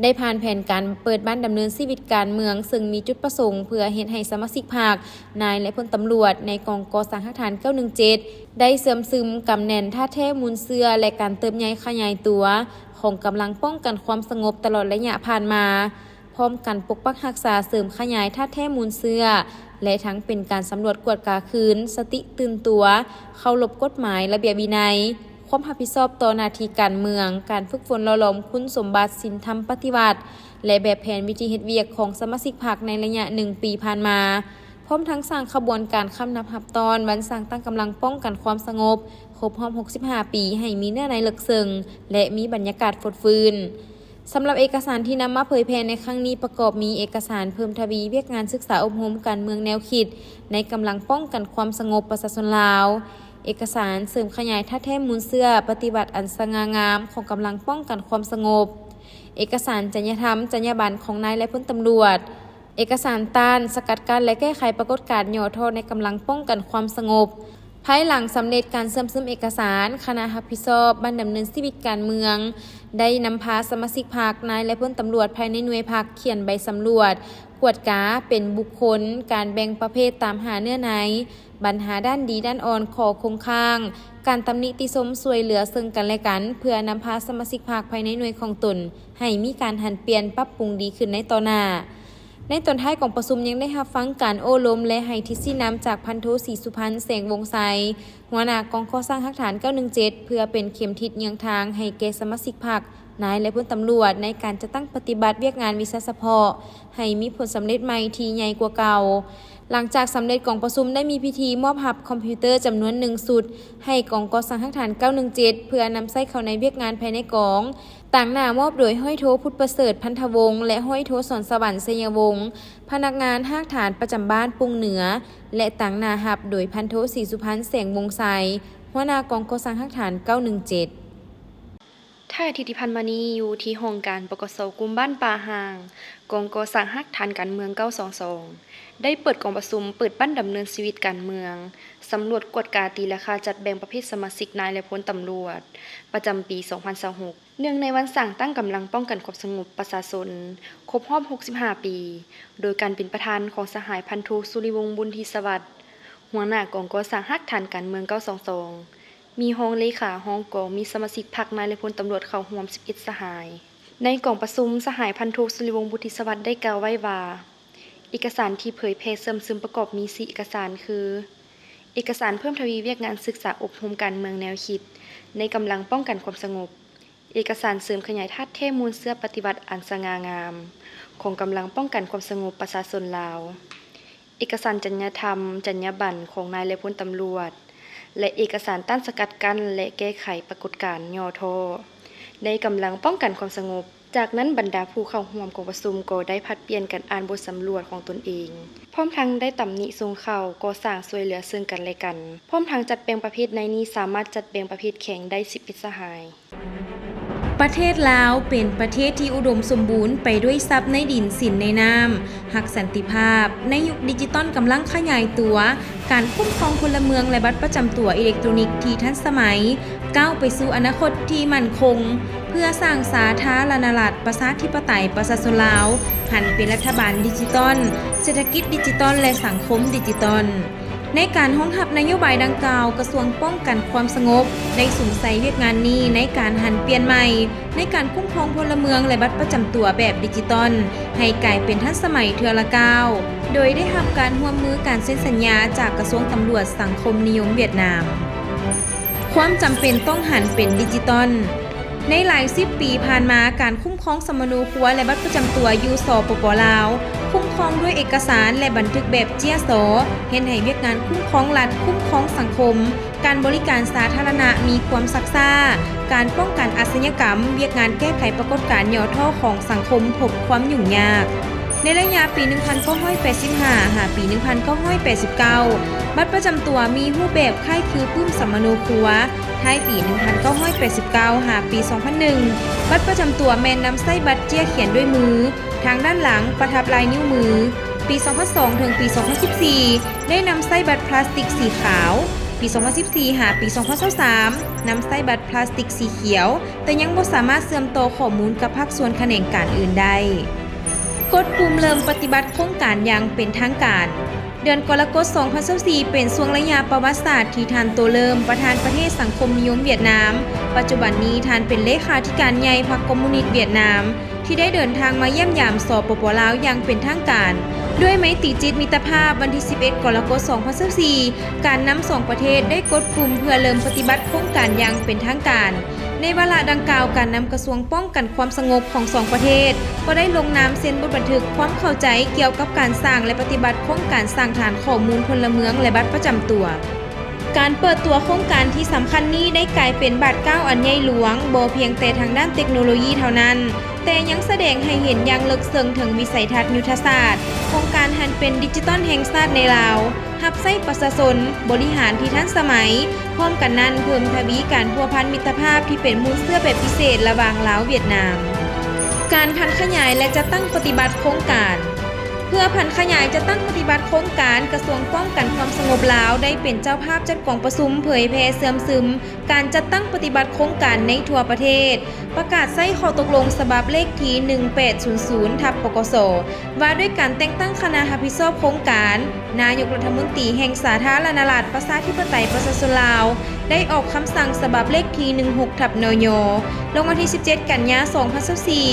ໄດ້ຜ່ານແຜນການເປີດບັດດຳເນີນຊີວິດການເມືອງ, ເຊິ່ງມີຈຸດປະສົງເພື່ອເຮັດໃຫ້ສະມາຊິກພັກ, ນາຍ ແລະ ພົນຕຳຫຼວດໃນກອງກໍ່ສ້າງຮາກຖານເກົ້າໜຶ່ງເຈັດ ໄດ້ເຊື່ອມຊຶມ, ກຳແໜ້ນ, ທາດແທ້ມູນເຊື້ອ ແລະ ການເຕີບໃຫຍ່ຂະຫຍາຍຕົວຂອງກຳລັງປ້ອງກັນຄວາມສະຫງົບຕະຫຼອດໄລຍະຜ່ານມາ, ພ້ອມກັນປົກປັກຮັກສາ, ເສີມຂະຫຍາຍທາດແທ້ມູນເຊື້ອ ແລະ ທັງເປັນການສຳຫຼວດກວດກາຄືນສະຕິຕື່ນຕົວ, ເຄົາລົບກົດໝາຍ, ລະບຽບວິໄນ, ຄວາມຮັບຜິດຊອບຕໍ່ໜ້າທີ່ການເມືອງ, ການຝຶກຝົນຫຼໍ່ຫຼອມຄຸນສົມບັດສິນທຳປະຕິວັດ ແລະ ແບບແຜນວິທີເຮັດວຽກຂອງສະມາຊິກພັກໃນໄລຍະໜຶ່ງປີຜ່ານມາ, ພ້ອມທັງສ້າງຂະບວນການຄຳນັບຮັບຕ້ອນວັນສ້າງຕັ້ງກຳລັງປ້ອງກັນຄວາມສະຫງົບຄົບຮອບຫົກສິບຫ້າປີ ໃຫ້ມີເນື້ອໃນເລິກເຊິ່ງ ແລະ ມີບັນຍາກາດຟົດຟື້ນ. ສຳລັບເອກະສານທີ່ນຳມາເຜີຍແຜ່ໃນຄັ້ງນີ້ ປະກອບມີເອກະສານເພີ່ມທະວີວຽກງານສຶກສາອົບຮົມການເມືອງແນວຄິດໃນກຳລັງປ້ອງກັນຄວາມສະຫງົບປະຊາຊົນລາວ, ເອກະສານເສີມຂະຫຍາຍທາດແທ້ມູນເຊື້ອປະຕິວັດອັນສະຫງ່າງາມຂອງກຳລັງປ້ອງກັນຄວາມສະຫງົບ, ເອກະສານຈັນຍະທຳ, ຈັນຍາບັນຂອງນາຍ ແລະ ພົນຕຳຫຼວດ, ເອກະສານຕ້ານ, ສະກັດກັ້ນ ແລະ ແກ້ໄຂປາກົດການຫຍໍ້ທໍ້ໃນກຳລັງປ້ອງກັນຄວາມສະຫງົບ, ພາຍຫຼັງສຳເລັດການເຊື່ອມຊຶມເອກະສານ, ຄະນະຮັບຜິດຊອບບ້ານດຳເນີນຊີວິດການເມືອງ ໄດ້ນຳພາສະມາຊິກພັກ, ນາຍ ແລະ ພົນຕຳຫຼວດພາຍໃນໜ່ວຍພັກ ຂຽນໃບສຳຫຼວດ, ກວດກາເປັນບຸກຄົນ, ການແບ່ງປະເພດຕາມຫາເນື້ອໃນ, ບັນຫາດ້ານດີດ້ານອ່ອນ, ຂໍ້ຄົງຄ້າງ, ການຕຳໜິຕິຊົມ, ຊ່ວຍເຫຼືອເຊິ່ງກັນແລະກັນ ເພື່ອນຳພາສະມາຊິກພັກພາຍໃນໜ່ວຍຂອງຕົນ ໃຫ້ມີການຫັນປ່ຽນປັບປຸງດີຂຶ້ນໃນຕໍ່ໜ້າ. ໃນຕອນທ້າຍຂອງປະຊຸມຍັງໄດ້ຮັບຟັງການໂອ້ລົມ ແລະ ໃຫ້ທິດຊີ້ນຳຈາກພັນໂທ ສີສຸພັນ ແສງວົງໄຊ, ຫົວໜ້າກອງກໍ່ສ້າງຮາກຖານເກົ້າໜຶ່ງເຈັດ ເພື່ອເປັນເຂັມທິດເຍືອງທາງໃຫ້ແກ່ສະມາຊິກພັກ, ນາຍ ແລະ ພົນຕຳຫຼວດ ໃນການຈັດຕັ້ງປະຕິບັດວຽກງານວິຊາສະເພາະໃຫ້ມີຜົນສຳເລັດໃໝ່ທີ່ໃຫຍ່ກວ່າເກົ່າ. ຫຼັງຈາກສຳເລັດກອງປະຊຸມໄດ້ມີພິທີມອບຮັບຄອມພິວເຕີຈຳນວນໜຶ່ງຊຸດໃຫ້ກອງກໍ່ສ້າງຮາກຖານເກົ້າໜຶ່ງເຈັດ ເພື່ອນຳໃຊ້ເຂົ້າໃນວຽກງານພາຍໃນກອງ, ຕາງໜ້າມອບໂດຍຮ້ອຍໂທ ພຸດປະເສີດ ພັນທະວົງ ແລະ ຮ້ອຍໂທ ສອນສະຫວັນ ໄຊຍະວົງ, ພະນັກງານຮາກຖານປະຈຳບ້ານປຸ່ງເໜືອ ແລະ ຕາງໜ້າຮັບໂດຍພັນໂທ ສີສຸພັນ ແສງວົງໄຊ, ຫົວໜ້າກອງກໍ່ສ້າງຮາກຖານເກົ້າໜຶ່ງເຈັດ. ທ້າຍອາທິດທີ່ຜ່ານມານີ້, ຢູ່ທີ່ຫ້ອງການ ປກສ ກຸ່ມບ້ານປ່າຮ້າງ, ກອງກໍ່ສ້າງຮາກຖານການເມືອງເກົ້າສອງສອງ ໄດ້ເປີດກອງປະຊຸມເປີດບ້ານດຳເນີນຊີວິດການເມືອງ, ສຳຫຼວດກວດກາຕີລາຄາຈັດແບ່ງປະເພດສະມາຊິກນາຍ ແລະ ພົນຕຳຫຼວດ ປະຈຳປີສອງພັນຊາວຫົກ ເນື່ອງໃນວັນສ້າງຕັ້ງກຳລັງປ້ອງກັນຄວາມສະຫງົບປະຊາຊົນຄົບຮອບຫົກສິບຫ້າປີ, ໂດຍການເປັນປະທານຂອງສະຫາຍພັນໂທ ສຸລິວົງ ບຸນທິສະຫວັດ, ຫົວໜ້າກອງກໍ່ສ້າງຮາກຖານການເມືອງເກົ້າສອງສອງ, ມີຮອງເລຂາ, ຮອງກອງ, ມີສະມາຊິກພັກ, ນາຍ ແລະ ພົນຕຳຫຼວດເຂົ້າຮ່ວມສິບເອັດສະຫາຍ. ໃນກອງປະຊຸມ, ສະຫາຍພັນໂທ ສຸລິວົງ ບຸນທິສະຫວັດ ໄດ້ກ່າວໄວ້ວ່າ, ເອກະສານທີ່ເຜີຍແຜ່ເຊື່ອມຊຶມປະກອບມີສີ່ເອກະສານຄື ເອກະສານເພີ່ມທະວີວຽກງານສຶກສາອົບຮົມການເມືອງແນວຄິດໃນກຳລັງປ້ອງກັນຄວາມສະຫງົບ, ເອກະສານເສີມຂະຫຍາຍທາດແທ້ມູນເຊື້ອປະຕິວັດອັນສະຫງ່າງາມຂອງກຳລັງປ້ອງກັນຄວາມສະຫງົບປະຊາຊົນລາວ, ເອກະສານຈັນຍະທຳ, ຈັນຍາບັນຂອງນາຍ ແລະ ພົນຕຳຫຼວດ ແລະ ເອກະສານຕ້ານສະກັດກັ້ນ ແລະ ແກ້ໄຂປາກົດການຫຍໍ້ທໍ້ໃນກຳລັງປ້ອງກັນຄວາມສະຫງົບ. ຈາກນັ້ນ, ບັນດາຜູ້ເຂົ້າຮ່ວມກອງປະຊຸມກໍໄດ້ຜັດປ່ຽນກັນອ່ານບົດສຳຫຼວດຂອງຕົນເອງ, ພ້ອມທັງໄດ້ຕຳໜິສົ່ງເຂົ້າ, ກໍ່ສ້າງ, ຊ່ວຍເຫຼືອເຊິ່ງກັນແລະກັນ, ພ້ອມທັງຈັດແບ່ງປະເພດ. ໃນນີ້ສາມາດຈັດແບ່ງປະເພດແຂ່ງໄດ້ສິບເອັດສະຫາຍ. ປະເທດລາວເປັນປະເທດທີ່ອຸດົມສົມບູນໄປດ້ວຍຊັບໃນດິນ, ສິນໃນນ້ຳ, ຮັກສັນຕິພາບ. ໃນຍຸກດິຈິຕອນກຳລັງຂະຫຍາຍຕົວ, ການຄຸ້ມຄອງພົນລະເມືອງ ແລະ ບັດປະຈຳຕົວອີເລັກໂຕຣນິກທີ່ທັນສະໄໝ ກ້າວໄປສູ່ອະນາຄົດທີ່ໝັ້ນຄົງ, ເພື່ອສ້າງສາທາລະນະລັດ ປະຊາທິປະໄຕ ປະຊາຊົນລາວ ຫັນເປັນລັດຖະບານດິຈິຕອນ, ເສດຖະກິດດິຈິຕອນ ແລະ ສັງຄົມດິຈິຕອນ. ໃນການຮອງຮັບນະໂຍບາຍດັ່ງກ່າວ, ກະຊວງປ້ອງກັນຄວາມສະຫງົບ ໄດ້ສຸມໃສ່ວຽກງານນີ້ໃນການຫັນປ່ຽນໃໝ່ ໃນການຄຸ້ມຄອງພົນລະເມືອງ ແລະ ບັດປະຈຳຕົວແບບດິຈິຕອນ ໃຫ້ກາຍເປັນທັນສະໄໝເທື່ອລະກ້າວ, ໂດຍໄດ້ຮັບການຮ່ວມມືການເຊັນສັນຍາຈາກກະຊວງຕຳຫຼວດສັງຄົມນິຍົມຫວຽດນາມ. ຄວາມຈຳເປັນຕ້ອງຫັນເປັນດິຈິຕອນ. ໃນຫຼາຍສິບປີຜ່ານມາ, ການຄຸ້ມຄອງສຳມະໂນຄົວ ແລະ ບັດປະຈຳຕົວຢູ່ ສປປ ລາວ ຄຸ້ມຄອງດ້ວຍເອກະສານ ແລະ ບັນທຶກແບບເຈ້ຍຊໍ, ເຮັດໃຫ້ວຽກງານຄຸ້ມຄອງລັດ, ຄຸ້ມຄອງສັງຄົມ, ການບໍລິການສາທາລະນະມີຄວາມຊັກຊ້າ, ການປ້ອງກັນອາຊະຍາກຳ, ວຽກງານແກ້ໄຂປາກົດການຫຍໍ້ທໍ້ຂອງສັງຄົມພົບຄວາມຫຍຸ້ງຍາກ. ໃນໄລຍະປີໜຶ່ງພັນເກົ້າຮ້ອຍແປດສິບຫ້າ ຫາປີໜຶ່ງພັນເກົ້າຮ້ອຍແປດສິບເກົ້າ ບັດປະຈຳຕົວມີຮູບແບບຄ້າຍຄືປຶ້ມສຳມະໂນຄົວ. ທ້າຍປີໜຶ່ງພັນເກົ້າຮ້ອຍແປດສິບເກົ້າ ຫາປີສອງພັນໜຶ່ງ ບັດປະຈຳຕົວແມ່ນນຳໃຊ້ບັດເຈ້ຍຂຽນດ້ວຍມື, ທາງດ້ານຫຼັງປະທັບລາຍນິ້ວມື. ປີສອງພັນສອງ ເຖິງປີສອງພັນສິບສີ່ ໄດ້ນຳໃຊ້ບັດພລາສຕິກສີຂາວ, ປີສອງພັນສິບສີ່ ຫາປີສອງພັນຊາວສາມ ນຳໃຊ້ບັດພລາສຕິກສີຂຽວ, ແຕ່ຍັງບໍ່ສາມາດເຊື່ອມຕໍ່ຂໍ້ມູນກັບພາກສ່ວນຂະແໜງການອື່ນໄດ້. ກົດປຸ່ມເລີ່ມປະຕິບັດໂຄງການຢ່າງເປັນທາງການ. ເດືອນກໍລະກົດ ສອງພັນຊາວສີ່ ເປັນຊ່ວງໄລຍະປະຫວັດສາດທີ່ທ່ານ ໂຕ ເລີມ ປະທານປະເທດສັງຄົມນິຍົມຫວຽດນາມ, ປັດຈຸບັນນີ້ທ່ານເປັນເລຂາທິການໃຫຍ່ພັກຄອມມູນິດຫວຽດນາມ, ທີ່ໄດ້ເດີນທາງມາຢ້ຽມຢາມ ສປປ ລາວ ຢ່າງເປັນທາງການ. ດ້ວຍໄມຕີຈິດມິດຕະພາບ, ວັນທີສິບເອັດ ກໍລະກົດ ສອງພັນຊາວສີ່ ການນຳສອງປະເທດໄດ້ກົດປຸ່ມເພື່ອເລີ່ມປະຕິບັດໂຄງການຢ່າງເປັນທາງການ. ໃນວາລະດັ່ງກ່າວ, ການນຳກະຊວງປ້ອງກັນຄວາມສະຫງົບຂອງສອງປະເທດ ກໍໄດ້ລົງນາມເຊັນບົດບັນທຶກຄວາມເຂົ້າໃຈກ່ຽວກັບການສ້າງ ແລະ ປະຕິບັດໂຄງການສ້າງຖານຂໍ້ມູນພົນລະເມືອງ ແລະ ບັດປະຈຳຕົວ. ການເປີດຕົວໂຄງການທີ່ສຳຄັນນີ້ໄດ້ກາຍເປັນບາດກ້າວອັນໃຫຍ່ຫຼວງ, ບໍ່ພຽງແຕ່ທາງດ້ານເຕັກໂນໂລຢີເທົ່ານັ້ນ, ແຕ່ຍັງສະແດງໃຫ້ເຫັນຢ່າງເລິກເຊິ່ງເຖິງວິໄສທັດຍຸດທະສາດຂອງການຫັນເປັນດິຈິຕອນແຫ່ງຊາດໃນລາວ, ຮັບໃຊ້ປະຊາຊົນ, ບໍລິຫານທີ່ທັນສະໄໝ, ພ້ອມກັນນັ້ນເພີ່ມທະວີການພົວພັນມິດຕະພາບທີ່ເປັນມູນເຊື້ອແບບພິເສດລະຫວ່າງລາວຫວຽດນາມ. ການຜັນຂະຫຍາຍ ແລະ ຈັດຕັ້ງປະຕິບັດໂຄງການ. ເພື່ອຜັນຂະຫຍາຍຈັດຕັ້ງປະຕິບັດໂຄງການ, ກະຊວງປ້ອງກັນຄວາມສະຫງົບລາວໄດ້ເປັນເຈົ້າພາບຈັດກອງປະຊຸມເຜີຍແຜ່ເຊື່ອມຊຶມການຈັດຕັ້ງປະຕິບັດໂຄງການໃນທົ່ວປະເທດ, ປະກາດໃຊ້ຂໍ້ຕົກລົງສະບັບເລກທີໜຶ່ງແປດສູນສູນ ທັບ ປກສ ວ່າດ້ວຍການແຕ່ງຕັ້ງຄະນະຮັບຜິດຊອບໂຄງການ, ນາຍົກລັດຖະມົນຕີແຫ່ງສາທາລະນະລັດ ປະຊາທິປະໄຕ ປະຊາຊົນລາວ ໄດ້ອອກຄຳສັ່ງສະບັບເລກທີໜຶ່ງຫົກ ທັບ ນຍ ລົງວັນທີສິບເຈັດ ກັນຍາ ສອງພັນຊາວສີ່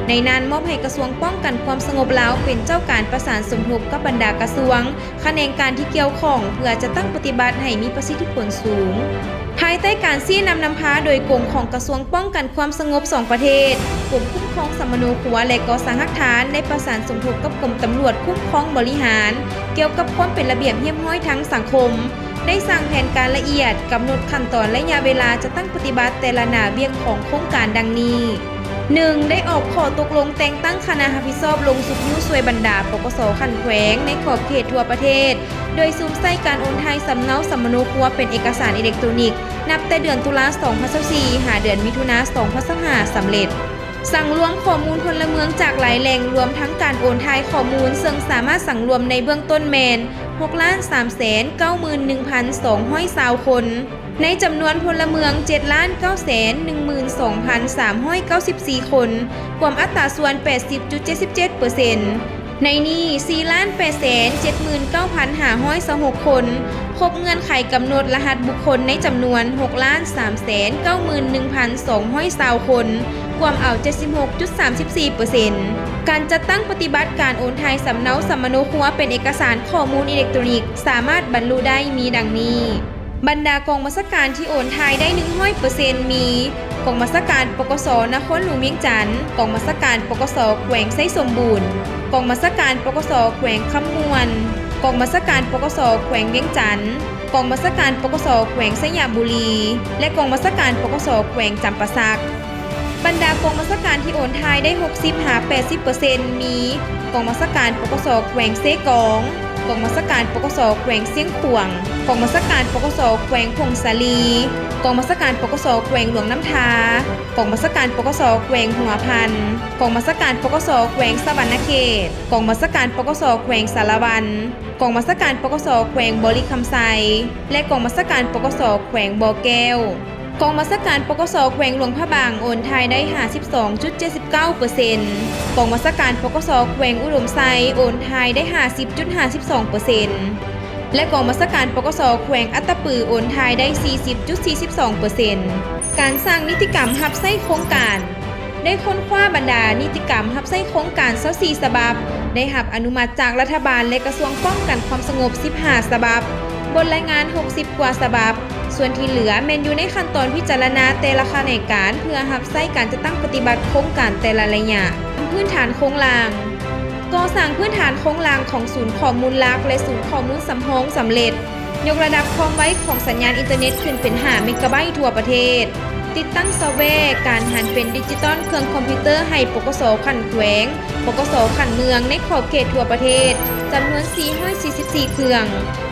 ໃນນັ້ນມອບໃຫ້ກະຊວງປ້ອງກັນຄວາມສະຫງົບລາວເປັນເຈົ້າການປະສານສົມທົບກັບບັນດາກະຊວງ, ຂະແໜງການທີ່ກ່ຽວຂ້ອງ ເພື່ອຈັດຕັ້ງປະຕິບັດໃຫ້ມີປະສິດທິຜົນສູງ. ພາຍໃຕ້ການຊີ້ນຳນຳພາໂດຍກົງຂອງກະຊວງປ້ອງກັນຄວາມສະຫງົບສອງປະເທດ, ກົມຄຸ້ມຄອງສຳມະໂນຄົວ ແລະ ກໍ່ສ້າງຮາກຖານ ໄດ້ປະສານສົມທົບກັບກົມຕຳຫຼວດຄຸ້ມຄອງບໍລິຫານ ກ່ຽວກັບຄວາມເປັນລະບຽບຮຽບຮ້ອຍທາງສັງຄົມ, ໄດ້ສ້າງແຜນການລະອຽດ, ກຳນົດຂັ້ນຕອນໄລຍະເວລາຈັດຕັ້ງປະຕິບັດແຕ່ລະໜ້າວຽກຂອງໂຄງການດັ່ງນີ້. ໜຶ່ງ ໄດ້ອອກຂໍ້ຕົກລົງແຕ່ງຕັ້ງຄະນະຮັບຜິດຊອບລົງຊຸກຍູ້ຊ່ວຍບັນດາ ປກສ ຂັ້ນແຂວງໃນຂອບເຂດທົ່ວປະເທດ, ໂດຍສຸມໃສ່ການໂອນຖ່າຍສຳເນົາສຳມະໂນຄົວເປັນເອກະສານອີເລັກໂຕຣນິກ ນັບແຕ່ເດືອນຕຸລາ ສອງພັນຊາວສີ່ ຫາເດືອນມິຖຸນາ ສອງພັນຊາວຫ້າ ສຳເລັດ. ສັງລວມຂໍ້ມູນພົນລະເມືອງຈາກຫຼາຍແຫຼ່ງ, ລວມທັງການໂອນຖ່າຍຂໍ້ມູນ, ເຊິ່ງສາມາດສັງລວມໃນເບື້ອງຕົ້ນແມ່ນ ຫົກລ້ານສາມແສນເກົ້າໝື່ນໜຶ່ງພັນສອງຮ້ອຍຊາວຄົນ. ໃນຈຳນວນພົນລະເມືອງ ເຈັດລ້ານເກົ້າແສນໜຶ່ງໝື່ນສອງພັນສາມຮ້ອຍເກົ້າສິບສີ່ຄົນ, ກວມອັດຕາສ່ວນ ແປດສິບຈຸດເຈັດສິບເຈັດເປີເຊັນ. ໃນນີ້ ສີ່ລ້ານແປດແສນເຈັດໝື່ນເກົ້າພັນຫ້າຮ້ອຍຊາວຫົກຄົນ ຄົບເງື່ອນໄຂກຳນົດລະຫັດບຸກຄົນໃນຈຳນວນ ຫົກລ້ານສາມແສນເກົ້າໝື່ນໜຶ່ງພັນສອງຮ້ອຍຊາວຄົນ, ກວມເອົາ ເຈັດສິບຫົກຈຸດສາມສິບສີ່ເປີເຊັນ. ການຈັດຕັ້ງປະຕິບັດການໂອນຖ່າຍສຳເນົາສຳມະໂນຄົວເປັນເອກະສານຂໍ້ມູນອີເລັກໂຕຣນິກ ສາມາດບັນລຸໄດ້ມີດັ່ງນີ້. ບັນດາກອງບັນຊາການທີ່ໂອນຖ່າຍໄດ້ໜຶ່ງຮ້ອຍເປີເຊັນ ມີ ກອງບັນຊາການ ປກສ ນະຄອນຫຼວງວຽງຈັນ, ກອງບັນຊາການ ປກສ ແຂວງໄຊສົມບູນ, ກອງບັນຊາການ ປກສ ແຂວງຄຳມ່ວນ, ກອງບັນຊາການ ປກສ ແຂວງວຽງຈັນ, ກອງບັນຊາການ ປກສ ແຂວງໄຊຍະບູລີ ແລະ ກອງບັນຊາການ ປກສ ແຂວງຈຳປາສັກ. ບັນດາກອງບັນຊາການທີ່ໂອນຖ່າຍໄດ້ຫົກສິບຫາແປດສິບເປີເຊັນ ມີ ກອງບັນຊາການ ປກສ ແຂວງເຊກອງ, ກອງບັນຊາການ ປກສ ແຂວງຊຽງຂວາງ, ກອງບັນຊາການ ປກສ ແຂວງຜົ້ງສາລີ, ກອງບັນຊາການ ປກສ ແຂວງຫຼວງນ້ຳທາ, ກອງບັນຊາການ ປກສ ແຂວງຫົວພັນ, ກອງບັນຊາການ ປກສ ແຂວງສະຫວັນນະເຂດ, ກອງບັນຊາການ ປກສ ແຂວງສາລະວັນ, ກອງບັນຊາການ ປກສ ແຂວງບໍລິຄຳໄຊ ແລະ ກອງບັນຊາການ ປກສ ແຂວງບໍ່ແກ້ວ. ກອງບັນຊາການ ປກສ ແຂວງຫຼວງພະບາງ ໂອນຖ່າຍໄດ້ຫ້າສິບສອງຈຸດເຈັດສິບເກົ້າເປີເຊັນ, ກອງບັນຊາການ ປກສ ແຂວງອຸດົມໄຊ ໂອນຖ່າຍໄດ້ຫ້າສິບຈຸດຫ້າສິບສອງເປີເຊັນ ແລະ ກອງບັນຊາການ ປກສ ແຂວງອັດຕະປື ໂອນຖ່າຍໄດ້ສີ່ສິບຈຸດສີ່ສິບສອງເປີເຊັນ. ການສ້າງນິຕິກຳຮັບໃຊ້ໂຄງການ. ໄດ້ຄົ້ນຄວ້າບັນດານິຕິກຳຮັບໃຊ້ໂຄງການຊາວສີ່ສະບັບ, ໄດ້ຮັບອະນຸມັດຈາກລັດຖະບານ ແລະ ກະຊວງປ້ອງກັນຄວາມສະຫງົບສິບຫ້າສະບັບ, ບົດລາຍງານຫົກສິບກວ່າສະບັບ, ສ່ວນທີ່ເຫຼືອແມ່ນຢູ່ໃນຂັ້ນຕອນພິຈາລະນາແຕ່ລະຂະແໜງການ ເພື່ອຮັບໃຊ້ການຈັດຕັ້ງປະຕິບັດໂຄງການແຕ່ລະໄລຍະ. ພື້ນຖານໂຄງລ່າງ. ກໍ່ສ້າງພື້ນຖານໂຄງລ່າງຂອງສູນຂໍ້ມູນຫຼັກ ແລະ ສູນຂໍ້ມູນສຳຮອງສຳເລັດ. ຍົກລະດັບຄວາມໄວຂອງສັນຍານອິນເຕີເນັດຂຶ້ນເປັນຫ້າເມກາໄບທົ່ວປະເທດ. ຕິດຕັ້ງຊອບແວການຫັນເປັນດິຈິຕອນເຄື່ອງຄອມພິວເຕີໃຫ້ ປກສ ຂັ້ນແຂວງ, ປກສ ຂັ້ນເມືອງໃນຂອບເຂດທົ່ວປະເທດ ຈຳນວນສີ່ຮ້ອຍສີ່ສິບສີ່ເຄື່ອງ.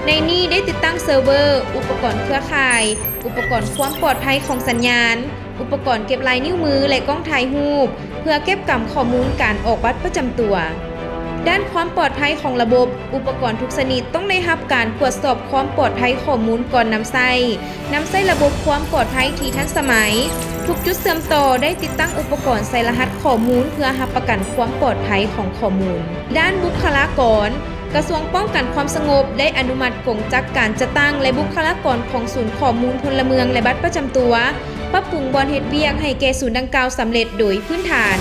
ໃນນີ້ໄດ້ຕິດຕັ້ງເຊີເວີ, ອຸປະກອນເຄືອຂ່າຍ, ອຸປະກອນຄວາມປອດໄພຂອງສັນຍານ, ອຸປະກອນເກັບລາຍນິ້ວມື ແລະ ກ້ອງຖ່າຍຮູບ ເພື່ອເກັບກຳຂໍ້ມູນການອອກບັດປະຈຳຕົວ. ດ້ານຄວາມປອດໄພຂອງລະບົບ, ອຸປະກອນທຸກຊະນິດຕ້ອງໄດ້ຮັບການກວດສອບຄວາມປອດໄພຂໍ້ມູນກ່ອນນຳໃຊ້, ນຳໃຊ້ລະບົບຄວາມປອດໄພທີ່ທັນສະໄໝ. ທຸກຈຸດເຊື່ອມຕໍ່ໄດ້ຕິດຕັ້ງອຸປະກອນໃສ່ລະຫັດຂໍ້ມູນ ເພື່ອຮັບປະກັນຄວາມປອດໄພຂອງຂໍ້ມູນ. ດ້ານບຸກຄະລາກອນ, ກະຊວງປ້ອງກັນຄວາມສະຫງົບໄດ້ອະນຸມັດກົງຈັກການຈັດຕັ້ງ ແລະ ບຸກຄະລາກອນຂອງສູນຂໍ້ມູນພົນລະເມືອງ ແລະ ບັດປະຈຳຕົວ, ປັບປຸງບ່ອນເຮັດວຽກໃຫ້ແກ່ສູນດັ່ງກ່າວສຳເລັດໂດຍພື້ນຖານ,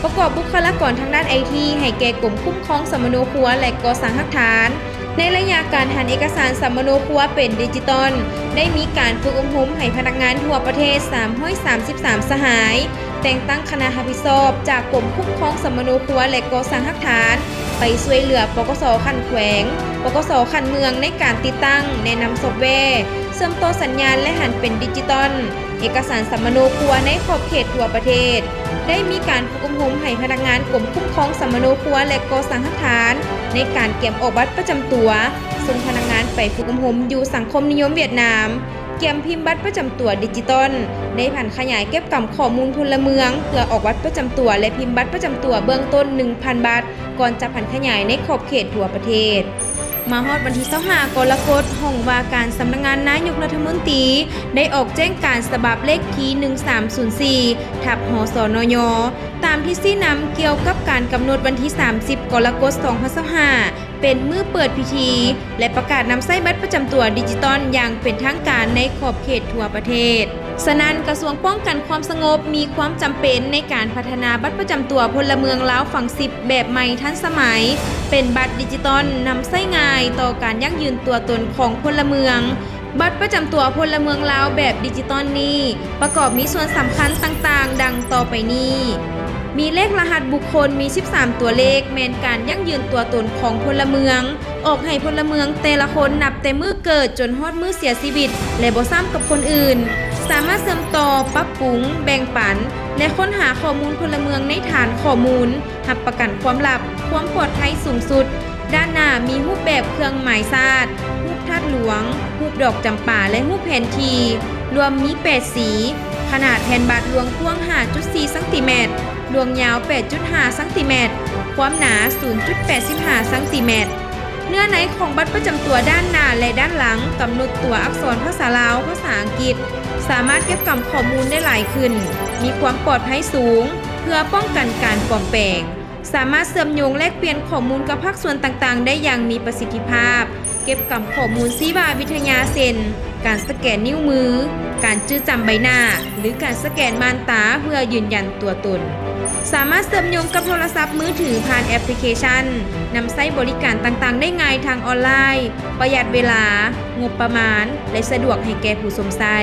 ປະກອບບຸກຄະລາກອນທາງດ້ານໄອທີໃຫ້ແກ່ກົມຄຸ້ມຄອງສຳມະໂນຄົວ ແລະ ກໍ່ສ້າງຮາກຖານ. ໃນໄລຍະການຫັນເອກະສານສຳມະໂນຄົວເປັນດິຈິຕອນ, ໄດ້ມີການຝຶກອົບຮົມໃຫ້ພະນັກງານທົ່ວປະເທດສາມຮ້ອຍສາມສິບສາມສະຫາຍ, ແຕ່ງຕັ້ງຄະນະຮັບຜິດຊອບຈາກກົມຄຸ້ມຄອງສຳມະໂນຄົວ ແລະ ກໍ່ສ້າງຮາກຖານ ໄປຊ່ວຍເຫຼືອ ປກສ ຂັ້ນແຂວງ, ປກສ ຂັ້ນເມືອງ ໃນການຕິດຕັ້ງ, ແນະນຳຊອບແວ, ເຊື່ອມຕໍ່ສັນຍານ ແລະ ຫັນເປັນດິຈິຕອນເອກະສານສຳມະໂນຄົວໃນຂອບເຂດທົ່ວປະເທດ. ໄດ້ມີການຝຶກອົບຮົມໃຫ້ພະນັກງານກົມຄຸ້ມຄອງສຳມະໂນຄົວ ແລະ ກໍ່ສ້າງຮາກຖານ ໃນການກຽມອອກບັດປະຈຳຕົວ, ສົ່ງພະນັກງານໄປຝຶກອົບຮົມຢູ່ສັງຄົມນິຍົມຫວຽດນາມ, ກຽມພິມບັດປະຈຳຕົວດິຈິຕອນ ໄດ້ຜັນຂະຫຍາຍເກັບກຳຂໍ້ມູນພົນລະເມືອງ ເພື່ອອອກບັດປະຈຳຕົວ ແລະ ພິມບັດປະຈຳຕົວເບື້ອງຕົ້ນ ໜຶ່ງພັນ ບາດ ກ່ອນຈະຜັນຂະຫຍາຍໃນຂອບເຂດທົ່ວປະເທດ. ມາຮອດວັນທີ ຊາວຫ້າ ກໍລະກົດ, ຫ້ອງວ່າການສຳນັກງານນາຍົກລັດຖະມົນຕີ ໄດ້ອອກແຈ້ງການສະບັບເລກທີ ໜຶ່ງສາມສູນສີ່ ທັບ ຫສນຍ ຕາມທິດຊີ້ນຳກ່ຽວກັບການກຳນົດວັນທີ ສາມສິບ ກໍລະກົດ ສອງພັນຊາວຫ້າ ເປັນມື້ເປີດພິທີ ແລະ ປະກາດນຳໃຊ້ບັດປະຈຳຕົວດິຈິຕອນຢ່າງເປັນທາງການໃນຂອບເຂດທົ່ວປະເທດ. ສະນັ້ນ, ກະຊວງປ້ອງກັນຄວາມສະຫງົບມີຄວາມຈຳເປັນໃນການພັດທະນາບັດປະຈຳຕົວພົນລະເມືອງລາວຝັງສິບແບບໃໝ່ທັນສະໄໝ, ເປັນບັດດິຈິຕອນນຳໃຊ້ງ່າຍຕໍ່ການຢັ້ງຢືນຕົວຕົນຂອງພົນລະເມືອງ. ບັດປະຈຳຕົວພົນລະເມືອງລາວແບບດິຈິຕອນນີ້ ປະກອບມີສ່ວນສຳຄັນຕ່າງໆ ດັ່ງຕໍ່ໄປນີ້. ມີເລກລະຫັດບຸກຄົນ ມີສິບສາມຕົວເລກ ແມ່ນການຢັ້ງຢືນຕົວຕົນຂອງພົນລະເມືອງ ອອກໃຫ້ພົນລະເມືອງແຕ່ລະຄົນ ນັບແຕ່ມື້ເກີດຈົນຮອດມື້ເສຍຊີວິດ ແລະ ບໍ່ຊ້ຳກັບຄົນອື່ນ, ສາມາດເຊື່ອມຕໍ່, ປັບປຸງ, ແບ່ງປັນ ແລະ ຄົ້ນຫາຂໍ້ມູນພົນລະເມືອງໃນຖານຂໍ້ມູນ ຮັບປະກັນຄວາມລັບ, ຄວາມປອດໄພສູງສຸດ ດ້ານໜ້າມີຮູບແບບເຄື່ອງໝາຍຊາດ, ຮູບທາດຫຼວງ, ຮູບດອກຈຳປາ ແລະ ຮູບແຜນທີ່, ລວມມີແປດສີ, ຂະໜາດແຜ່ນບາດລວງກວ້າງ ຫ້າຈຸດສີ່ ຊັງຕີແມັດ, ລວງຍາວ ແປດຈຸດຫ້າ ຊັງຕີແມັດ, ຄວາມໜາ ສູນຈຸດແປດສິບຫ້າ ຊັງຕີແມັດ. ເນື້ອໃນຂອງບັດປະຈຳຕົວດ້ານໜ້າ ແລະ ດ້ານຫຼັງ ກຳນົດຕົວອັກສອນພາສາລາວ, ພາສາອັງກິດ, ສາມາດເກັບກຳຂໍ້ມູນໄດ້ຫຼາຍຂຶ້ນ, ມີຄວາມປອດໄພສູງ ເພື່ອປ້ອງກັນການປອມແປງ, ສາມາດເຊື່ອມໂຍງແລກປ່ຽນຂໍ້ມູນກັບພາກສ່ວນຕ່າງໆໄດ້ຢ່າງມີປະສິດທິພາບ, ເກັບກຳຂໍ້ມູນຊີວະວິທະຍາ ເຊັ່ນ ການສະແກນນິ້ວມື, ການຈື່ຈຳໃບໜ້າ ຫຼື ການສະແກນມ່ານຕາເພື່ອຢືນຢັນຕົວຕົນ. ສາມາດເຊື່ອມໂຍງກັບໂທລະສັບມືຖືຜ່ານແອັບພລິເຄຊັນ, ນຳໃຊ້ບໍລິການຕ່າງໆໄດ້ງ່າຍທາງອອນລາຍ, ປະຢັດເວລາ, ງົບປະມານ ແລະ ສະດວກໃຫ້ແກ່ຜູ້ຊົມໃຊ້.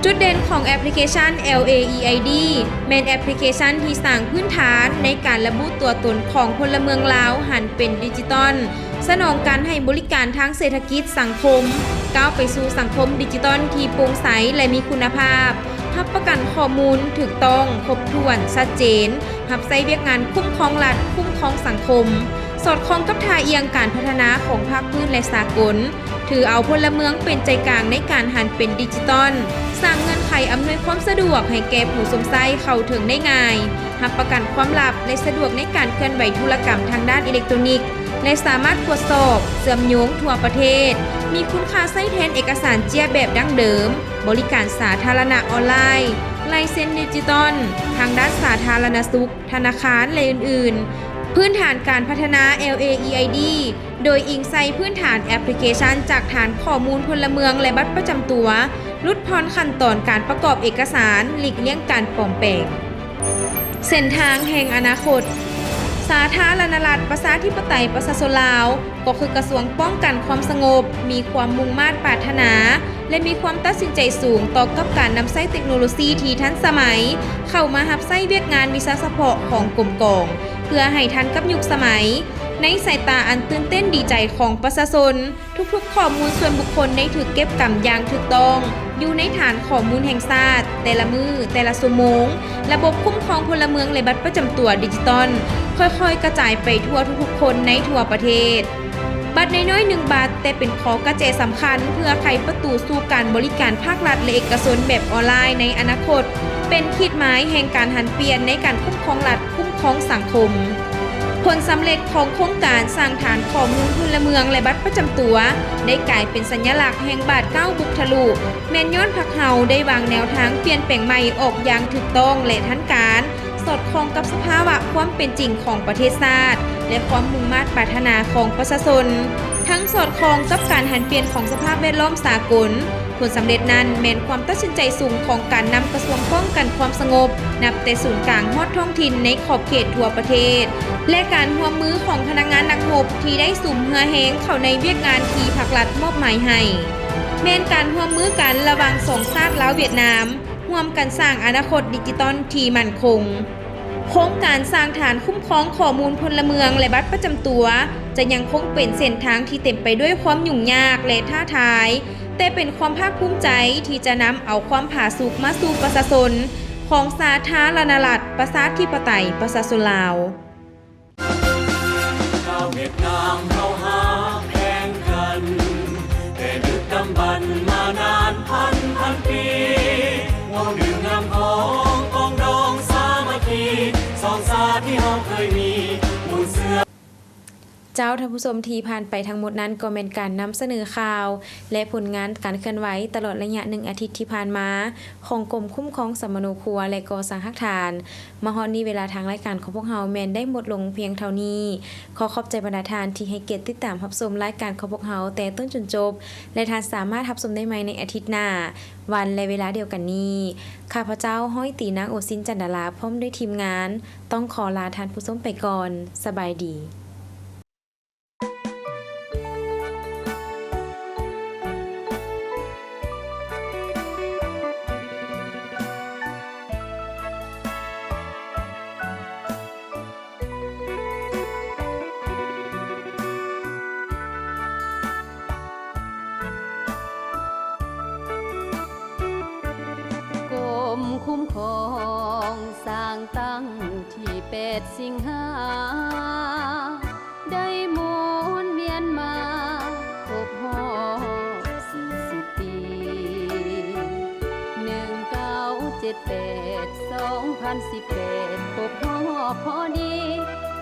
ຈຸດເດັ່ນຂອງແອັບພລິເຄຊັນ ແອລເອ ອີ ໄອ ດີ ແມ່ນແອັບພລິເຄຊັນທີ່ສ້າງພື້ນຖານໃນການລະບຸຕົວຕົນຂອງພົນລະເມືອງລາວຫັນເປັນດິຈິຕອນ, ສະໜອງການໃຫ້ບໍລິການທາງເສດຖະກິດສັງຄົມ, ກ້າວໄປສູ່ສັງຄົມດິຈິຕອນທີ່ໂປ່ງໃສ ແລະ ມີຄຸນນະພາບ, ຮັບປະກັນຂໍ້ມູນຖືກຕ້ອງ, ຄົບຖ້ວນ, ຊັດເຈນ, ຮັບໃຊ້ວຽກງານຄຸ້ມຄອງລັດ, ຄຸ້ມຄອງສັງຄົມ, ສອດຄ່ອງກັບທ່າອ່ຽງການພັດທະນາຂອງພາກພື້ນ ແລະ ສາກົນ, ຖືເອົາພົນລະເມືອງເປັນໃຈກາງໃນການຫັນເປັນດິຈິຕອນ, ສ້າງເງື່ອນໄຂອຳນວຍຄວາມສະດວກໃຫ້ແກ່ຜູ້ຊົມໃຊ້ເຂົ້າເຖິງໄດ້ງ່າຍ, ຮັບປະກັນຄວາມລັບ ແລະ ສະດວກໃນການເຄື່ອນໄຫວທຸລະກຳທາງດ້ານອີເລັກໂຕຣນິກ ແລະ ສາມາດກວດສອບ, ເຊື່ອມໂຍງທົ່ວປະເທດ, ມີຄຸນຄ່າໃຊ້ແທນເອກະສານເຈ້ຍແບບດັ້ງເດີມ, ບໍລິການສາທາລະນະອອນລາຍ, ລາຍເຊັນດິຈິຕອນ, ທາງດ້ານສາທາລະນະສຸກ, ທະນາຄານ ແລະ ອື່ນໆ. ພື້ນຖານການພັດທະນາ ແອລເອ ອີ ໄອ ດີ ໂດຍອີງໃສ່ພື້ນຖານແອັບພລິເຄຊັນຈາກຖານຂໍ້ມູນພົນລະເມືອງ ແລະ ບັດປະຈຳຕົວ, ຫຼຸດຜ່ອນຂັ້ນຕອນການປະກອບເອກະສານ, ຫຼີກລ່ຽງການປອມແປງ. ເສັ້ນທາງແຫ່ງອະນາຄົດ. ສາທາລະນະລັດ ປະຊາທິປະໄຕ ປະຊາຊົນລາວ ກໍຄືກະຊວງປ້ອງກັນຄວາມສະຫງົບ ມີຄວາມມຸ່ງມາດປາດຖະໜາ ແລະ ມີຄວາມຕັດສິນໃຈສູງຕໍ່ກັບການນຳໃຊ້ເຕັກໂນໂລຊີທີ່ທັນສະໄໝ ເຂົ້າມາຮັບໃຊ້ວຽກງານວິຊາສະເພາະຂອງກົມກອງ ເພື່ອໃຫ້ທັນກັບຍຸກສະໄໝ. ໃນສາຍຕາອັນຕື່ນເຕັ້ນດີໃຈຂອງປະຊາຊົນ, ທຸກໆຂໍ້ມູນສ່ວນບຸກຄົນໄດ້ຖືກເກັບກຳຢ່າງຖືກຕ້ອງ ຢູ່ໃນຖານຂໍ້ມູນແຫ່ງຊາດ, ແຕ່ລະມື້, ແຕ່ລະຊົ່ວໂມງ, ລະບົບຄຸ້ມຄອງພົນລະເມືອງ ແລະ ບັດປະຈຳຕົວດິຈິຕອນ ຄ່ອຍໆກະຈາຍໄປທົ່ວທຸກໆຄົນໃນທົ່ວປະເທດ. ບັດນ້ອຍໆໜຶ່ງບັດ, ແຕ່ເປັນຂໍ້ກະແຈສຳຄັນເພື່ອໄຂປະຕູສູ່ການບໍລິການພາກລັດ ແລະ ເອກະຊົນແບບອອນລາຍໃນອະນາຄົດ, ເປັນຂີດໝາຍແຫ່ງການຫັນປ່ຽນໃນການຄຸ້ມຄອງລັດ, ຄຸ້ມຄອງສັງຄົມ. ຜົນສຳເລັດຂອງໂຄງການສ້າງຖານຂໍ້ມູນພົນລະເມືອງ ແລະ ບັດປະຈຳຕົວ ໄດ້ກາຍເປັນສັນຍະລັກແຫ່ງບາດກ້າວບຸກທະລຸ, ແມ່ນຍ້ອນພວກເຮົາໄດ້ວາງແນວທາງປ່ຽນແປງໃໝ່ອອກຢ່າງຖືກຕ້ອງ ແລະ ທັນການ, ສອດຄ່ອງກັບສະພາວະຄວາມເປັນຈິງຂອງປະເທດຊາດ ແລະ ຄວາມມຸ່ງມາດປາດຖະໜາຂອງປະຊາຊົນ, ທັງສອດຄ່ອງກັບການຫັນປ່ຽນຂອງສະພາບແວດລ້ອມສາກົນ. ຜົນສຳເລັດນັ້ນແມ່ນຄວາມຕັດສິນໃຈສູງຂອງການນຳກະຊວງປ້ອງກັນຄວາມສະຫງົບ, ນັບແຕ່ສູນກາງຮອດທ້ອງຖິ່ນໃນຂອບເຂດທົ່ວປະເທດ ແລະ ການຮ່ວມມືຂອງພະນັກງານນັກຮົບທີ່ໄດ້ສຸມເຫື່ອແຮງເຂົ້າໃນວຽກງານທີ່ພັກລັດມອບໝາຍໃຫ້. ແມ່ນການຮ່ວມມືກັນລະຫວ່າງສອງຊາດລາວ-ຫວຽດນາມ, ຮ່ວມກັນສ້າງອະນາຄົດດິຈິຕອນທີ່ໝັ້ນຄົງ. ໂຄງການສ້າງຖານຄຸ້ມຄອງຂໍ້ມູນພົນລະເມືອງ ແລະ ບັດປະຈຳຕົວ ຈະຍັງຄົງເປັນເສັ້ນທາງທີ່ເຕັມໄປດ້ວຍຄວາມຫຍຸ້ງຍາກ ແລະ ທ້າທາຍ, ແຕ່ເປັນຄວາມພາກພູມໃຈທີ່ຈະນຳເອົາຄວາມຜາສຸກມາສູ່ປະຊາຊົນຂອງສາທາລະນະລັດ ປະຊາທິປະໄຕ ປະຊາຊົນລາວ. ຊາວຫວຽດນາມເຮົາຮັກແພງກັນ ແຕ່ດຶກດຳບັນມານານ. ເຈົ້າ, ທ່ານຜູ້ຊົມທີ່ຜ່ານໄປທັງໝົດນັ້ນ ກໍແມ່ນການນຳສະເໜີຂ່າວ ແລະ ຜົນງານການເຄື່ອນໄຫວຕະຫຼອດໄລຍະໜຶ່ງອາທິດທີ່ຜ່ານມາ ຂອງກົມຄຸ້ມຄອງສຳມະໂນຄົວ ແລະ ກໍ່ສ້າງຮາກຖານ. ມາຮອດນີ້ເວລາທາງລາຍການຂອງພວກເຮົາແມ່ນໄດ້ໝົດລົງພຽງເທົ່ານີ້. ຂໍຂອບໃຈບັນດາທ່ານທີ່ໃຫ້ກຽດຕິດຕາມຮັບຊົມລາຍການຂອງພວກເຮົາແຕ່ຕົ້ນຈົນຈົບ ແລະ ທ່ານສາມາດຮັບຊົມໄດ້ໃໝ່ໃນອາທິດໜ້າ ວັນ ແລະ ເວລາດຽວກັນນີ້. ຂ້າພະເຈົ້າ ຮ້ອຍຕີ ນາງໂອຊິນ ຈັນດາລາ ພ້ອມດ້ວຍທີມງານ ຕ້ອງຂໍລາທ່ານຜູ້ຊົມໄປກ່ອນ. ສະບາຍດີ. ກົມຄຸ້ມຄອງສ້າງຕັ້ງທີ່ແປດສິງຫາ ໄດ້ໝູນວຽນມາຄົບຮອບສີ່ສິບປີ ໜຶ່ງເກົ້າເຈັດແປດ ສອງພັນສິບແປດ ຄົບຮອບພໍດີ